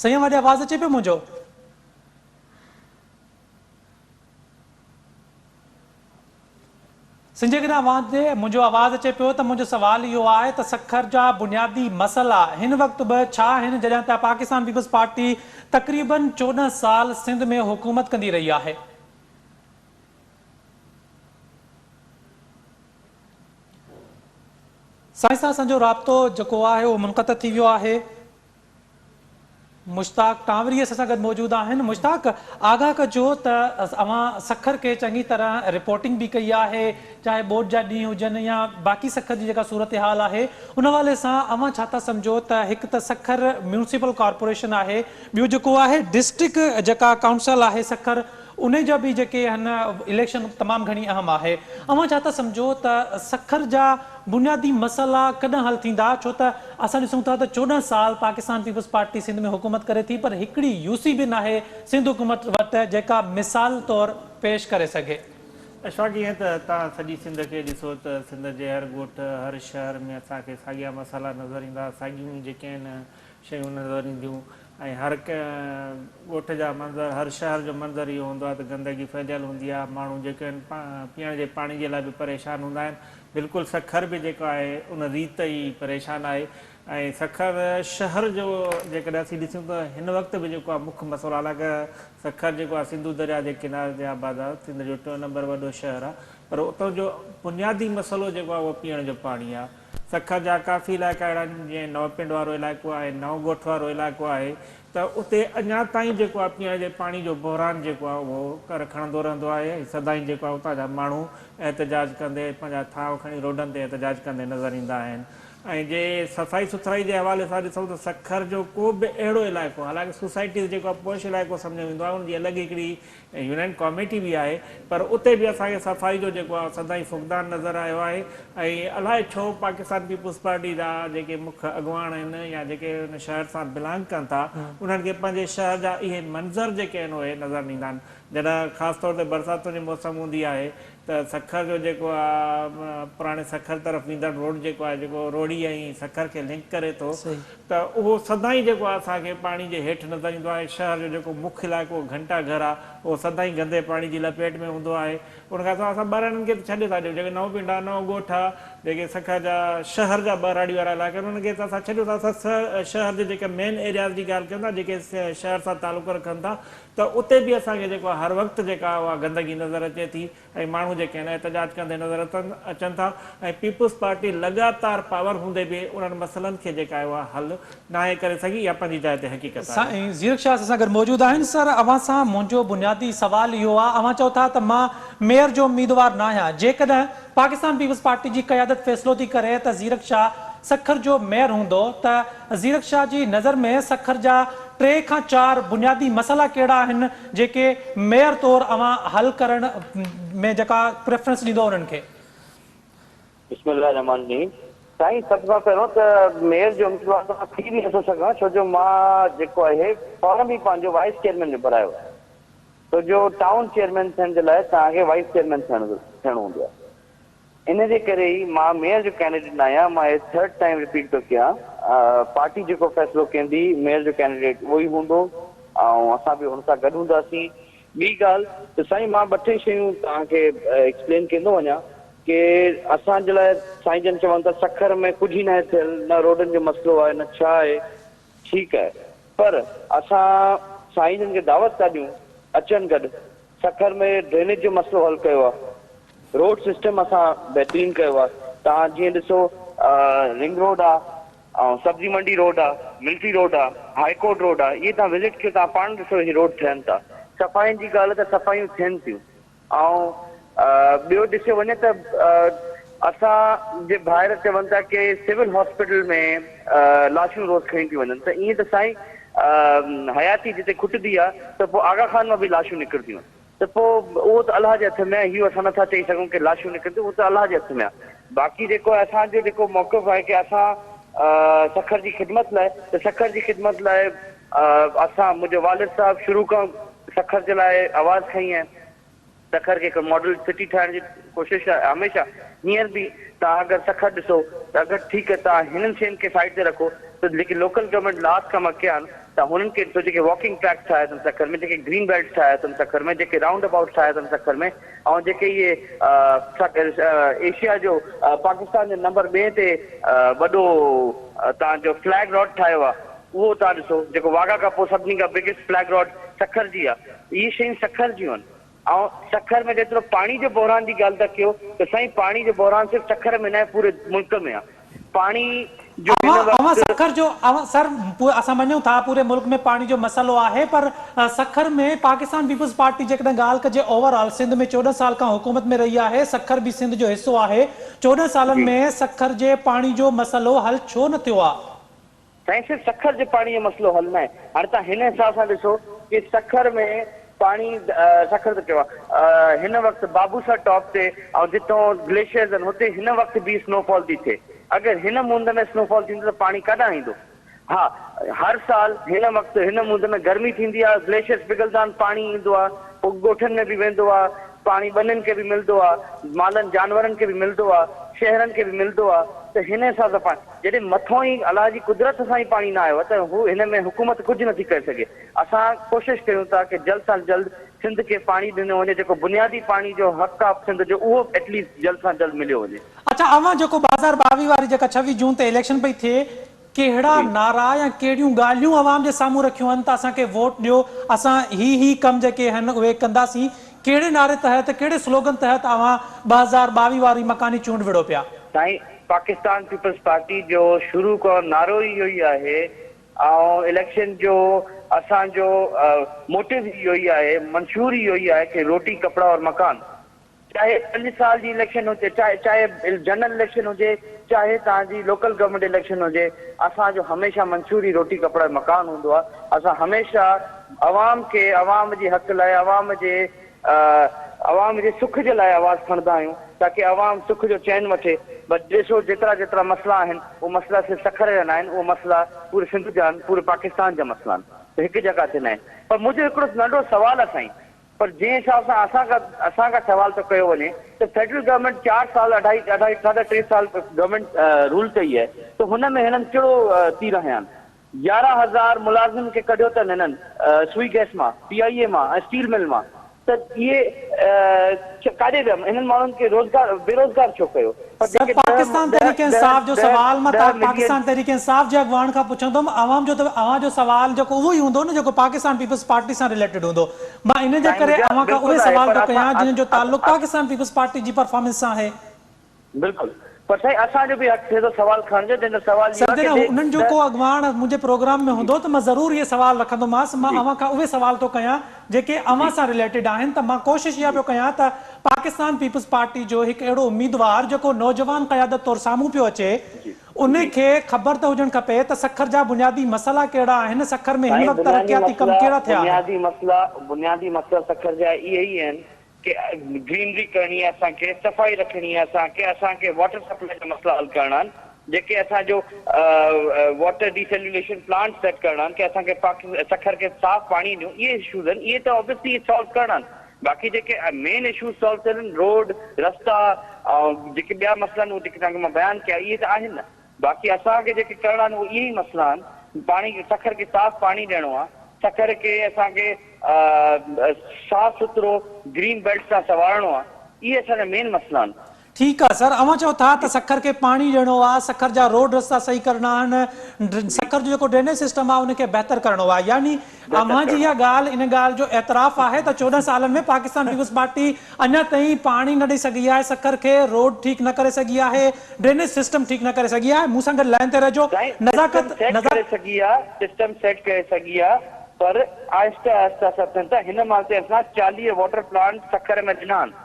سائين اوهان ڏي آواز اچي پيو منهنجو؟ سائين جيڪڏهن اوهان ڏي منهنجو آواز اچي پيو ته منهنجو سوال اهو آهي ته سکر جا بنيادي مسئلا هن وقت به ڇا آهن جڏهن ته پاڪستان پيپلز پارٽي تقريبن 14 سال سنڌ ۾ حڪومت ڪندي رهي آهي. سائين سان اسان جو رابطو جيڪو آهي اهو منقطع ٿي ويو آهي. مشتاق ٽانوري اسان سان گڏ موجود آهن. مشتاق آگاهه ڪجو ته اوهان سکر کي چڱي طرح رپورٽنگ به ڪئي آهي چاهي ٻوڏ جا ڏينهن هجن يا باقي سکر جي جيڪا صورتحال آهي ان حوالي سان اوهان ڇا ٿا سمجهو ته هڪ ته سکر ميونسپل ڪارپوريشن آهي ٻيو جيڪو آهي ڊسٽرڪٽ جيڪا ڪائونسل آهي سکر انهي جا به جيڪي هن اليڪشن تمام گهڻي اهم آهي. اوهان ڇا ٿا سمجهو ته سکر جا بنيادي مسئلا ڪڏهن حل ٿيندا ڇو ته اسان ڏسون ٿا ته 14 سال پاڪستان پيپلز پارٽي سنڌ ۾ حڪومت ڪري ٿي پر هڪڙي يو سي به ناهي سنڌ حڪومت وٽ جيڪا مثال طور پيش ڪري سگهي. اشفاق ائين ته توهان سڄي سنڌ کي ڏسو ته سنڌ جي هر ڳوٺ هر شهر ۾ اسان کي ساڳيا مسئلا نظر ايندا ساڳيون ئي جيڪي آهن شيون نظر اينديون ۽ هر ڪنهن ڳوٺ جا منظر هر شهر جو منظر اهو هوندو آهي ته گندگي ڦهليل هوندي آهي ماڻهو جيڪي آهن پيئڻ جي پاڻي جي لاء به پريشان هوندا آهن بلڪل سکر به جيڪو آهي ان ريت ئي پريشان آهي ۽ سکر شهر جو جيڪڏهن اسين ڏسون ته هن وقت به جيڪو آهي مک مسئلو حالانڪه سکر جيڪو آهي سنڌو درياء جي ڪناري تي آباد آهي سنڌ جو ٽيون نمبر وڏو شهر آهي پر اتان جو بنيادي مسئلو جيڪو آهي اهو پيئڻ جو پاڻي آهي سکر جا ڪافي علائقا اهڙا آهن جيئن نئون پنڊ وارو علائقو آهي، نئون ڳوٺ وارو علائقو آهي ته اتي اڃا تائين جيڪو آهي پيئڻ جي پاڻي جو بحران جيڪو آهي اهو ڪر کڻندو رهندو آهي ۽ سدائين جيڪو آهي اتان جا ماڻهو احتجاج ڪندي پنهنجا ٿانو کڻي روڊن تي احتجاج ڪندي نظر ايندا آهن ۽ جي صفائي سٿرائي جي حوالي سان ڏسون ته سکر جو ڪو به اهڙو علائقو حالانڪه سوسائٽيز جيڪو آهي پوش علائقو سمجهيو ويندو آهي ان جي الڳ هڪڙي يونين ڪاميٽي به آهي پر اتي به اسان کي صفائي جو جيڪو آهي سدائين فقدان نظر آيو آهي ۽ الائي ڇو پاڪستان پيپلز پارٽي جا جيڪي مک اڳواڻ آهن يا جيڪي ان شهر سان بلانگ ڪن ٿا انهن کي پنهنجي شهر جا اهي منظر جيڪي آهن اهي نظر نه ايندا آهن جڏهن خاص طور تي برساتن جي موسم هوندي آهي ته سکر جو جيڪو آهي پراڻي سکر طرف ويندڙ روڊ جيڪو آهي جيڪو روهڙي ۽ سکر کي لنڪ ڪري ٿو ته اهو سدائين جيڪو آهي اسان کي پاڻي جي هيٺ نظر ايندو آهي. شهر جو جيڪو مک علائقو گهنٽا گهر آهي اهو سدائين گندي پاڻي جي لپيٽ ۾ هوندو آهي ان کان سواء اسان ٻهراڙين کي ته ڇڏي ٿا ڏيون جيڪي نئون پنڊ آهي نئون ڳوٺ آهي جيڪي سکر جا شهر جا ٻهراڙي وارا علائقا آهن انهن کي ته اسان ڇڏيون ٿا اسان شهر جي جيڪي مين ايرياز جي ڳالهه ڪيون ٿا جيڪي شهر سان تعلق رکن ٿا ته اتي به اسان کي جيڪو آهي هر وقت جيڪا اها گندگي نظر اچي ٿي ۽ ماڻهو جيڪي آهن احتجاج ڪندي نظر اچن ٿا ۽ پيپلز پارٽي لڳاتار پاور هوندي به انهن مسئلن کي جيڪا آهي اها حل ناهي ڪري سگهي اها پنهنجي جاء تي حقيقت آهي. سائين زيرڪ شاهه اسان سان گڏ موجود آهن سر اوهان سان منهنجو بنيادي سوال اهو آهي اوهان چئو ٿا ته مان ميئر جو اميدوار ناهيان جيڪڏهن پاڪستان پيپلز پارٽي جي قيادت فيصلو ٿي ڪري ته زيرڪ شاهه سکر جو ميئر هوندو ته زيرڪ شاهه جي نظر ۾ سکر جا ٽي کان چار بنيادي مسئلا ڪهڙا آهن جيڪي ميئر طور اوهان حل ڪرڻ ۾ جيڪا پريفرنس ڏيندو انهن کي. بسم الله الرحمٰن الرحيم سائين سڀ کان پهريون ته ميئر جو اميدوار ته مان ٿي به نٿو سگهان ڇو جو مان جيڪو آهي فارم ئي پنهنجو وائيس چيئرمين جو ڀرايو آهي ڇو جو ٽائون چيئرمين ٿيڻ جي لاء توهان کي وائيس چيئرمين ٿيڻ ٿيڻو هوندو آهي ان جي ڪري ئي مان ميئر جو ڪينڊيڊيٽ نه آهيان مان هي ٿرڊ ٽائيم رپيٽ ٿو ڪيان پارٽي جيڪو فيصلو ڪيندي ميئر جو ڪينڊيڊيٽ اهو ئي هوندو ۽ اسان به ان سان گڏ هونداسين ٻي ڳالهه ته سائين مان ٻه ٽي شيون توهان کي ايڪسپلين ڪندو وڃان ڪي اسان جي لاء سائين جن چون ٿا سکر ۾ ڪجهه ئي ناهي ٿيل نه روڊن جو مسئلو آهي نه ڇا آهي ٺيڪ آهي پر اسان سائين جن کي دعوت ٿا ڏيون اچن گڏ سکر ۾ ڊرينيج جو مسئلو حل ڪيو آهي روڊ سسٽم اسان بهترين ڪيو آهي توهان جيئن ڏسو رنگ روڊ آهي ۽ سبزي منڊي روڊ آهي ملٽري روڊ آهي هائي ڪورٽ روڊ آهي اهي توهان وزٽ ڪيو توهان پاڻ ڏسو هي روڊ ٺهن ٿا صفائين جي ڳالهه ته صفايون ٿين ٿيون ۽ ٻيو ڏسيو وڃي ته اسان جي ڀائر چون ٿا ڪي سول هاسپيٽل ۾ لاشون روز کڻي ٿيون وڃن ته ائين ته سائين حياتي جتي کٽندي آ ته پوء آغا خان مان به لاشون نڪرنديون ته پوء اهو ته الله جي هٿ ۾ آهي اهو اسان نٿا چئي سگهون ڪي لاشون نڪرنديون اهو ته الله جي هٿ ۾ آهي باقي جيڪو اسان جو جيڪو موقف آهي ڪي اسان سکر جي خدمت لاء ته سکر جي خدمت لاء اسان منهنجو والد صاحب شروع کان سکر جي لاء آواز کنئي آهي. سکر کي هڪ ماڊل سٽي ٺاهڻ جي ڪوشش آهي هميشه. هينئر به توهان اگر سکر ڏسو ته اگر ٺيڪ آهي توهان هنن شين کي سائيڊ تي رکو ته جيڪي لوڪل گورنمينٽ لاس ڪم ڪيا آهن ته هنن کي ڏسو جيڪي واڪنگ ٽريڪس ٺاهيا اٿن سکر ۾ جيڪي گرين بيلٽس ٺاهيا اٿن سکر ۾ جيڪي رائونڊ ابائوٽس ٺاهيا اٿن سکر ۾ ۽ جيڪي اهي ايشيا جو پاڪستان جو نمبر ٻئين تي وڏو توهان جو فليگ راڊ ٺاهيو آهي اهو توهان ڏسو جيڪو واگها کان پوء سڀني کان بگيسٽ فليگ راڊ سکر جي آ اهي شيون سکر جون آهن ۽ سکر ۾ جيترو پاڻي جو بحران جي ڳالهه ٿا ڪيو ته سائين پاڻي جو بحران صرف سکر ۾ ناهي پوري ملڪ ۾ آ پاڻي جو هن اوهان اوهان وقت سکر جو اوهان سر اسان مڃون ٿا پوري ملڪ ۾ پاڻي جو مسئلو آهي پر سکر ۾ پاڪستان پيپلز پارٽي جيڪڏهن ڳالهه ڪجي اوور آل سنڌ ۾ 14 سال کان حڪومت ۾ رهي آهي سکر به سنڌ جو حصو آهي 14 سالن جي ۾ سکر جي پاڻي جو مسئلو حل ڇو نه ٿيو آ؟ سائين صرف سکر جي پاڻي جو مسئلو حل ناهي هاڻي توهان هن حساب سان ڏسو ڪي سکر ۾ پاڻي سکر ته چوان هن وقت بابوسر ٽاپ تي ۽ جتون گليشيئرز آهن هتي هن وقت به اسنو فال ٿي ٿئي اگر هن مند ۾ اسنو فال ٿيندو ته پاڻي ڪاڏانهن ايندو ها هر سال هن وقت هن مند ۾ گرمي ٿيندي آهي گليشيئرز پگهلدا آهن پاڻي ايندو آهي پوء ڳوٺن ۾ به ويندو آهي پاڻي ٻنين کي به ملندو آهي مالن جانورن کي به ملندو آهي شهرن کي به ملندو آهي ته هن حساب سان پاڻي جڏهن مٿون ئي الله جي قدرت سان ئي پاڻي نه آيو آهي ته هو هن ۾ حڪومت ڪجهه نٿي ڪري سگهي. اسان ڪوشش ڪيون ٿا ڪي جلد سان جلد سنڌ کي پاڻي ڏنو وڃي جيڪو بنيادي پاڻي جو حق آ سنڌ جو اهو ايٽ ليسٽ جلد سان جلد مليو وڃي. اڇا اوهان جيڪو 2022 واري جيڪا 26 جون تي اليڪشن پئي ٿئي ڪهڙا جي. نعرا يا ڪهڙيون ڳالهيون عوام جي سامهون رکيون آهن ته اسان کي ووٽ ڏيو اسان هي هي ڪم جيڪي آهن اهي ڪنداسين ڪهڙي نعري تحت ڪهڙي سلوگن تحت اوهان 2022 واري مڪاني چونڊ وڙهو پيا؟ سائين پاڪستان پيپلز پارٽي جو شروع کان نعرو ئي اهو ئي آهي ۽ اليڪشن جو اسان جو موٽو ئي اهو ئي آهي منشور ئي اهو ئي آهي ڪي روٽي ڪپڙا اور مڪان چاهي پنج سال جي اليڪشن هجي چاهي چاهي جنرل اليڪشن هجي چاهي توهان جي لوڪل گورنمينٽ اليڪشن هجي اسان جو هميشه منشور ئي روٽي ڪپڙا مڪان هوندو آهي اسان هميشه عوام کي عوام جي حق لاء عوام جي عوام جي سک جي لاء آواز کڻندا آهيون تاڪه عوام سک جو چين وٺي بس ڏسو جيترا جيترا مسئلا آهن اهي مسئلا صرف سکر جا ناهن اهي مسئلا پوري سنڌ جا آهن پوري پاڪستان جا مسئلا آهن ته هڪ جڳهه تي ناهن پر منهنجو هڪڙو ننڍو سوال آهي سائين پر جنهن حساب سان اسان کان اسان کان سوال ٿو ڪيو وڃي ته فيڊرل گورنمينٽ چار سال اڍائي اڍائي ساڍا ٽي سال گورنمينٽ رول ڪئي آهي ته هن ۾ هنن ڪهڙو تير هنيا آهن 11 هزار ملازم کي ڪڍيو اٿن هنن سوئي گئس مان، پي آء اي مان ۽ اسٽيل مل مان. ته اهي ڪاڏي ويا؟ هنن ماڻهن کي روزگار بيروزگار ڇو ڪيو؟ پر سر جيڪي ڏهه پاڪستان ڏهه تحريڪ ڏهه انصاف جو ڏهه سوال مان ڏهه توهان ملين پاڪستان تحريڪ انصاف جي اڳواڻ کان پڇندم عوام جو ته اوهان جو سوال جيڪو اهو ئي هوندو نه جيڪو پاڪستان پيپلز پارٽي سان رليٽيڊ هوندو مان ان جي سائين ڪري منهنجا اوهان کان بلڪل اهي آهي سوال پر ٿو اسان ڪيان جن جو تعلق پاڪستان پيپلز پارٽي جي پرفارمنس سان آهي. بلڪل پر سائين اسان جو به حق ٿئي ٿو سوال کڻڻ جو جنهن جو سوال اهو سر آهي ڪي جڏهن انهن جو ڏهه ڪو اڳواڻ منهنجي پروگرام ۾ جي هوندو ته مان ضرور اهي سوال رکندومانس مان جي اوهان کان اهي سوال ٿو ڪيان جيڪي جي اوهان سان رليٽيڊ آهن ته مان ڪوشش اها جي پيو ڪيان ته پاڪستان پيپلز پارٽي جو هڪ اهڙو اميدوار جيڪو نوجوان قيادت طور سامهون پيو اچي جي ان جي کي خبر ته هجڻ کپي ته سکر جا بنيادي مسئلا ڪهڙا آهن سکر ۾ هن سائين وقت بنيادي ترقياتي ڪم مسئلا ڪهڙا ٿيا آهن. بنيادي مسئلا بنيادي مسئلا سکر جا اهي ئي آهن ڪي گرينري ڪرڻي آهي اسان کي صفائي رکڻي آهي اسان کي اسان کي واٽر سپلائي جا مسئلا حل ڪرڻا آهن جيڪي اسان جو واٽر ڊيسيلينيشن پلانٽ سيٽ ڪرڻا آهن ڪي اسان کي پاڪ سکر کي صاف پاڻي ڏيون اهي اشوز آهن اهي ته آبويسلي اهي سالو ڪرڻا آهن باقي جيڪي مين اشوز سالو ٿيل آهن روڊ رستا ۽ جيڪي ٻيا مسئلا آهن اهي جيڪي توهان کي مان بيان ڪيا اهي ته آهن نه باقي اسان کي جيڪي ڪرڻا آهن اهي اهي ئي مسئلا آهن، پاڻي سکر کي صاف پاڻي ڏيڻو آهي، سکر کي اسان کي صاف سٿرو گرين بيلٽ سان سنوارڻو آهي، اهي اسان جا مين مسئلا آهن. ٺيڪ آ سر اوهان چئو ٿا ته سکر کي پاڻي ڏيڻو آ سکر جا روڊ رستا صحيح ڪرڻا آهن سکر جو جيڪو ڊرينيج سسٽم آ ان کي بهتر ڪرڻو آ يعني بهتر اوهان جي ڪرڻو اها آ. ڳالهه ان ڳالهه جو اعتراف آهي ته 14 سالن ۾ پاڪستان پيپلز پارٽي اڃا تائين پاڻي نه ڏئي سگهي آهي سکر کي روڊ ٺيڪ نه ڪري سگهي آهي ڊرينيج سسٽم ٺيڪ نه ڪري سگهي آهي مون سان گڏ لائين تي رهجو سائين سسٽم نزاڪت سيٽ نزا. ڪري سگهي آ سسٽم سيٽ ڪري سگهي آ پر آهستي آهستي اسان ٿين ٿا هن مهل تائين اسان 40 واٽر پلانٽ سکر ۾ ڏنا آهن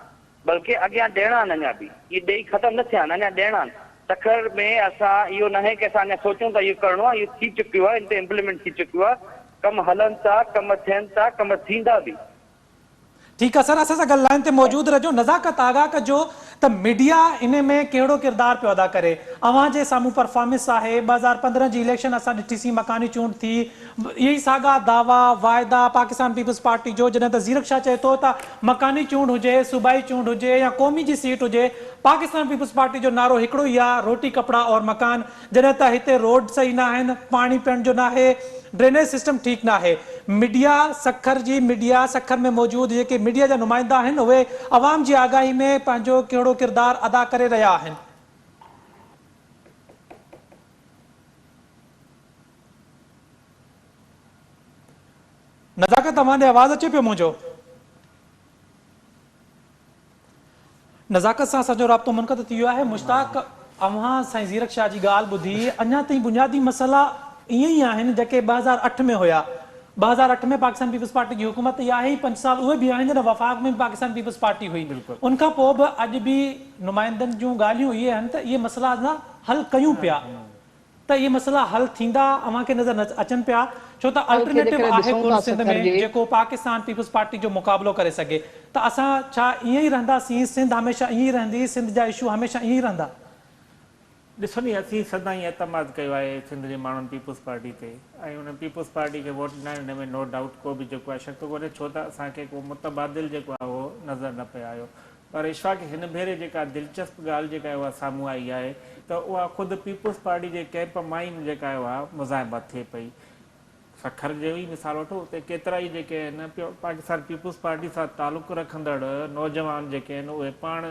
بلڪه اڳيان ڏيڻا آهن اڃا به اهي ڏئي ختم نه ٿيا آهن اڃا ڏيڻا آهن سکر ۾ اسان اهو ناهي ڪي اسان اڃا سوچون ٿا اهو ڪرڻو آهي اهو ٿي چڪيو آهي ان تي امپليمينٽ ٿي چڪيو آهي ڪم هلن ٿا ڪم ٿين ٿا ڪم ٿيندا به. ٺيڪ آ سر اسان سان گڏ لائين تي موجود رهجو نزاڪت آگاهه ڪجو ته ميڊيا انهي ۾ ڪهڙو ڪردار پيو ادا ڪري اوهان جي سامهون پرفارمنس آهي 2015 جي اليڪشن اسان ڏٺي سين مڪاني چونڊ ٿي اهي ئي ساڳا دعويٰ واعدا پاڪستان پيپلز پارٽي جو جڏهن ته زيرڪ شاهه چئي ٿو ته مڪاني چونڊ هجي صوبائي چونڊ هجي يا قومي جي سيٽ هجي پاڪستان پيپلز پارٽي جو نعرو هڪڙو ئي آ روٽي ڪپڙا اور مڪان جڏهن ته هتي روڊ صحيح ناهن، پاڻي پيئڻ جو ناهي، ڊرينيج سسٽم ٺيڪ ناهي. ميڊيا سکر جي ميڊيا سکر ۾ موجود جيڪي ميڊيا جا نمائندا آهن اهي عوام جي آگاهي ۾ پنهنجو ڪهڙو ڪردار ادا ڪري رهيا آهن؟ نزاڪت اوهان ڏي آواز اچي پيو منهنجو؟ نزاڪت سان اسان جو رابطو منقطع ٿي ويو آهي. مشتاق اوهان سائين زيرڪ شاهه جي ڳالهه ٻڌي اڃا تائين بنيادي مسئلا ائين ئي آهن جيڪي 2008 ۾ هيا. 2008 ۾ پاڪستان پيپلز پارٽي جي حڪومت ئي آهي پنج سال اهي به آهن جڏهن وفاق ۾ به پاڪستان پيپلز پارٽي هئي. ان کان پوء به اڄ به نمائندن جون ڳالهيون اهي آهن ته اهي مسئلا اسان حل ڪيون پيا. ته اهي مسئلا حل ٿيندا اوهان کي نظر نه اچن پيا ڇو ته حال کي الٽرنيٽو جيڪڏهن آهي ڏسون ڪونه ٿا سنڌ سکر ۾ جي. جيڪو پاڪستان پيپلز پارٽي جو مقابلو ڪري سگهي ته اسان ڇا ائين ئي رهنداسين سنڌ هميشه ائين ئي رهندي سنڌ جا اشو هميشه ائين ئي رهندا. ڏسو ني اسين سدائين اعتماد ڪيو آهي سنڌ جي ماڻهن پيپلز پارٽي تي ۽ انهن پيپلز پارٽي کي ووٽ ڏنا آهن ان ۾ نو ڊائوٽ ڪو به جيڪو آهي شڪ ڪونهي ڇو ته اسان کي ڪو متبادل جيڪو آهي اهو نظر نه پئي آيو پر اشفاق هن ڀيري جيڪا دلچسپ ڳالهه جيڪا آهي اها سامهون آئي آهي ته اها خود پيپلز پارٽي جي ڪئمپ مان ئي جيڪا آهي اها مزاحمت ٿئي پئي. سکر جو ئي مثال وٺو اتي ڪيترائي جيڪي آهن پاڪستان پيپلز پارٽي سان تعلق رکندڙ نوجوان جيڪي آهن اهي پاڻ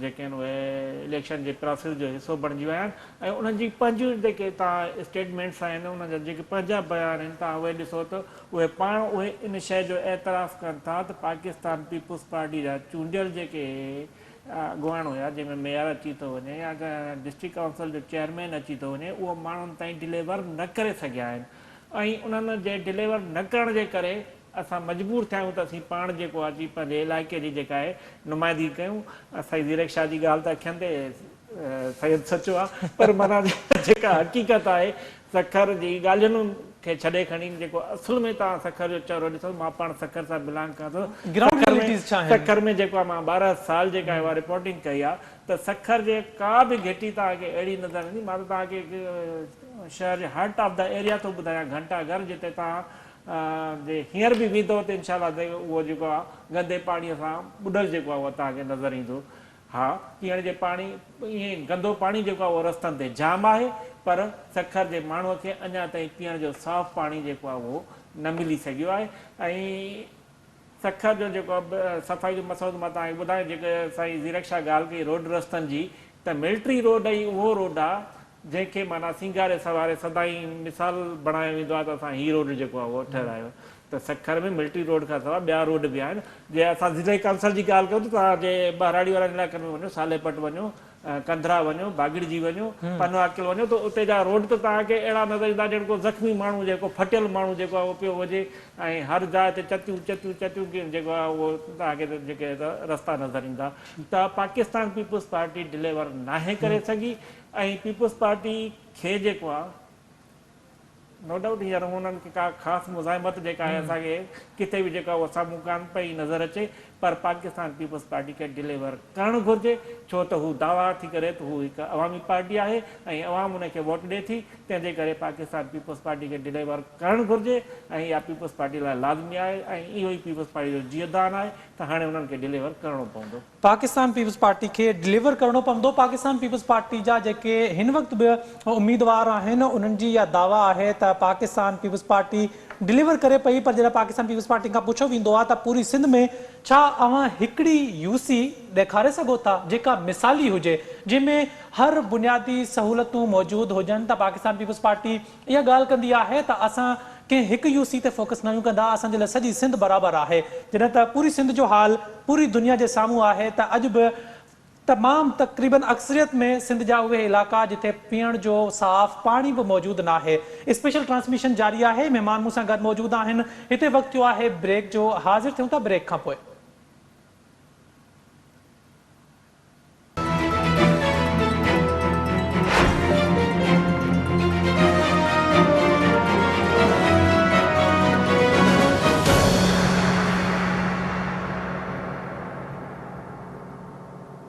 جيڪي آهن اهي اليڪشن جي پراسيس جو حصو بڻجي ويا آهن ۽ انهن جي پنهنجون جيڪي توهان اسٽيٽمينٽس آهن انهن جا جيڪي پنهنجا بيان آهن توهان اهي ڏسو ته اهي پاڻ اهي ان شيء جو اعتراف ڪن ٿا ته پاڪستان پيپلز پارٽي جا چونڊيل جيڪي اڳواڻ هيا جنهن ۾ ميئر اچي ٿو وڃي يا ڊسٽرڪٽ ڪائونسل جو چيئرمين اچي ٿو وڃي اهو ماڻهن تائين ڊليور نه ڪري سگهيا آهن ۽ انهن جي ڊليور نه ڪرڻ جي ڪري اسان مجبور ٿيا آهيون ته اسين پاڻ جيڪو اچي پنهنجي علائقي جي جيڪا آهي نمائندگي ڪيون. سائين زيرڪ شاهه جي ڳالهه ته اکين تي سيد سچو آهي پر معنيٰ جيڪا حقيقت آهي سکر جي ڳالهين کي ڇڏي کڻي جيڪو اصل ۾ توهان سکر جو چهرو ڏسو مان پاڻ سکر سان بلانگ ڪان ٿو گرائونڊ سکر ۾ ريئلٽيز ڇا آهن؟ سکر ۾ جيڪو آهي مان 12 سال جيڪا آهي اها رپورٽنگ ڪئي آهي ته سکر جي ڪا به گهٽي توهان کي اهڙي نظر نه ايندي مان ته توهان کي هڪ شهر جي هارٽ آف the area ٿو ٻڌايان گهنٽا گهر جتي توهان جي هينئر به ويندو ته انشاء الله اهو جيڪو آهي گندي پاڻي سان ٻڏل جيڪو آهي اهو توهان کي نظر ايندو ها پيئڻ جي پاڻي ائين گندو پاڻي جيڪو آهي اهو رستن تي جام آهي پر سکر جي ماڻهو کي اڃا تائين پيئڻ جو صاف پاڻي جيڪو آهي اهو نه ملي سگهيو آهي ۽ سکر جو جيڪو صفائي جو مسئلو ته مان توهان کي ٻڌايان جيڪي سائين زيرڪ شاهه ڳالهه ڪئي روڊ رستن جي ته ملٽري روڊ ئي اهو روڊ آ جنهن کي معنيٰ سينگاري سنواري سدائين مثال بڻايو ويندو آهي ته اسان هي روڊ جيڪو آهي اهو ٺهرايو ته سکر ۾ ملٽري روڊ کان سواء ٻيا روڊ به آهن جي اسان ضلعي ڪائونسل جي ڳالهه ڪيون ته توهان جي ٻهراڙي وارن علائقن ۾ وڃو صالح پٽ وڃو ڪنڌرا وڃو باگڙجي وڃو پنوعاقل وڃو ته اتي جا روڊ ته توهان کي اهڙا نظر ايندا ڄڻ ڪو زخمي ماڻهو جيڪو ڦٽيل ماڻهو جيڪو آهي اهو پيو هجي ۽ هر جاء تي چتيون چتيون چتيون جيڪو آهي اهو توهان کي جيڪي رستا نظر ايندا ته پاڪستان پيپلز پارٽي ڊليور ناهي ڪري سگهي ۽ پيپلز پارٽي کي جيڪو آ نو ڊائوٽ هينئر انهن کي ڪا خاص مزاحمت جيڪا آهي اسان کي ڪٿي به جيڪا اها سامهون ڪانه پئي نظر اچي پر پاڪستان پيپلز پارٽي کي ڊليور ڪرڻ گهرجي ڇو ته هو دعويٰ ٿي ڪري ته هو هڪ عوامي پارٽي آهي ۽ عوام ان کي ووٽ ڏي ٿي تنهن جي ڪري پاڪستان پيپلز پارٽي کي ڊليور ڪرڻ گهرجي ۽ اها پيپلز پارٽي لاء لازمي آهي ۽ اهو ئي پيپلز پارٽي جو جيئدان آهي ته هاڻي انهن کي ڊليور ڪرڻو پوندو. پاڪستان پيپلز پارٽي کي ڊليور ڪرڻو پوندو، پاڪستان پيپلز پارٽي جا جيڪي هن وقت به اميدوار آهن انهن جي اها دعويٰ آهي ته پاڪستان پيپلز پارٽي ڊليور ڪري پئي پر جڏهن پاڪستان پيپلز پارٽي کان پڇيو ويندو آهي ته پوري سنڌ ۾ ڇا اوهان هڪڙي يو سي ڏيکاري سگهو ٿا جيڪا مثالي هجي جنهن ۾ هر بنيادي سهولتون موجود هجن ته پاڪستان پيپلز پارٽي اها ڳالهه ڪندي آهي ته اسان ڪنهن هڪ يو سي تي فوڪس ناهيون ڪندا، اسان جي لاء سڄي سنڌ برابر آهي، جڏهن ته پوري سنڌ جو حال پوري دنيا جي سامهون آهي ته اڄ به تمام تقريبن اڪثريت ۾ سنڌ جا اهي علائقا جتي پيئڻ جو صاف پاڻي به موجود ناهي. اسپيشل ٽرانسميشن جاري آهي، مهمان مون سان گڏ موجود آهن، هتي وقت ٿيو آهي بريڪ جو، حاضر ٿيون ٿا بريڪ کانپوء.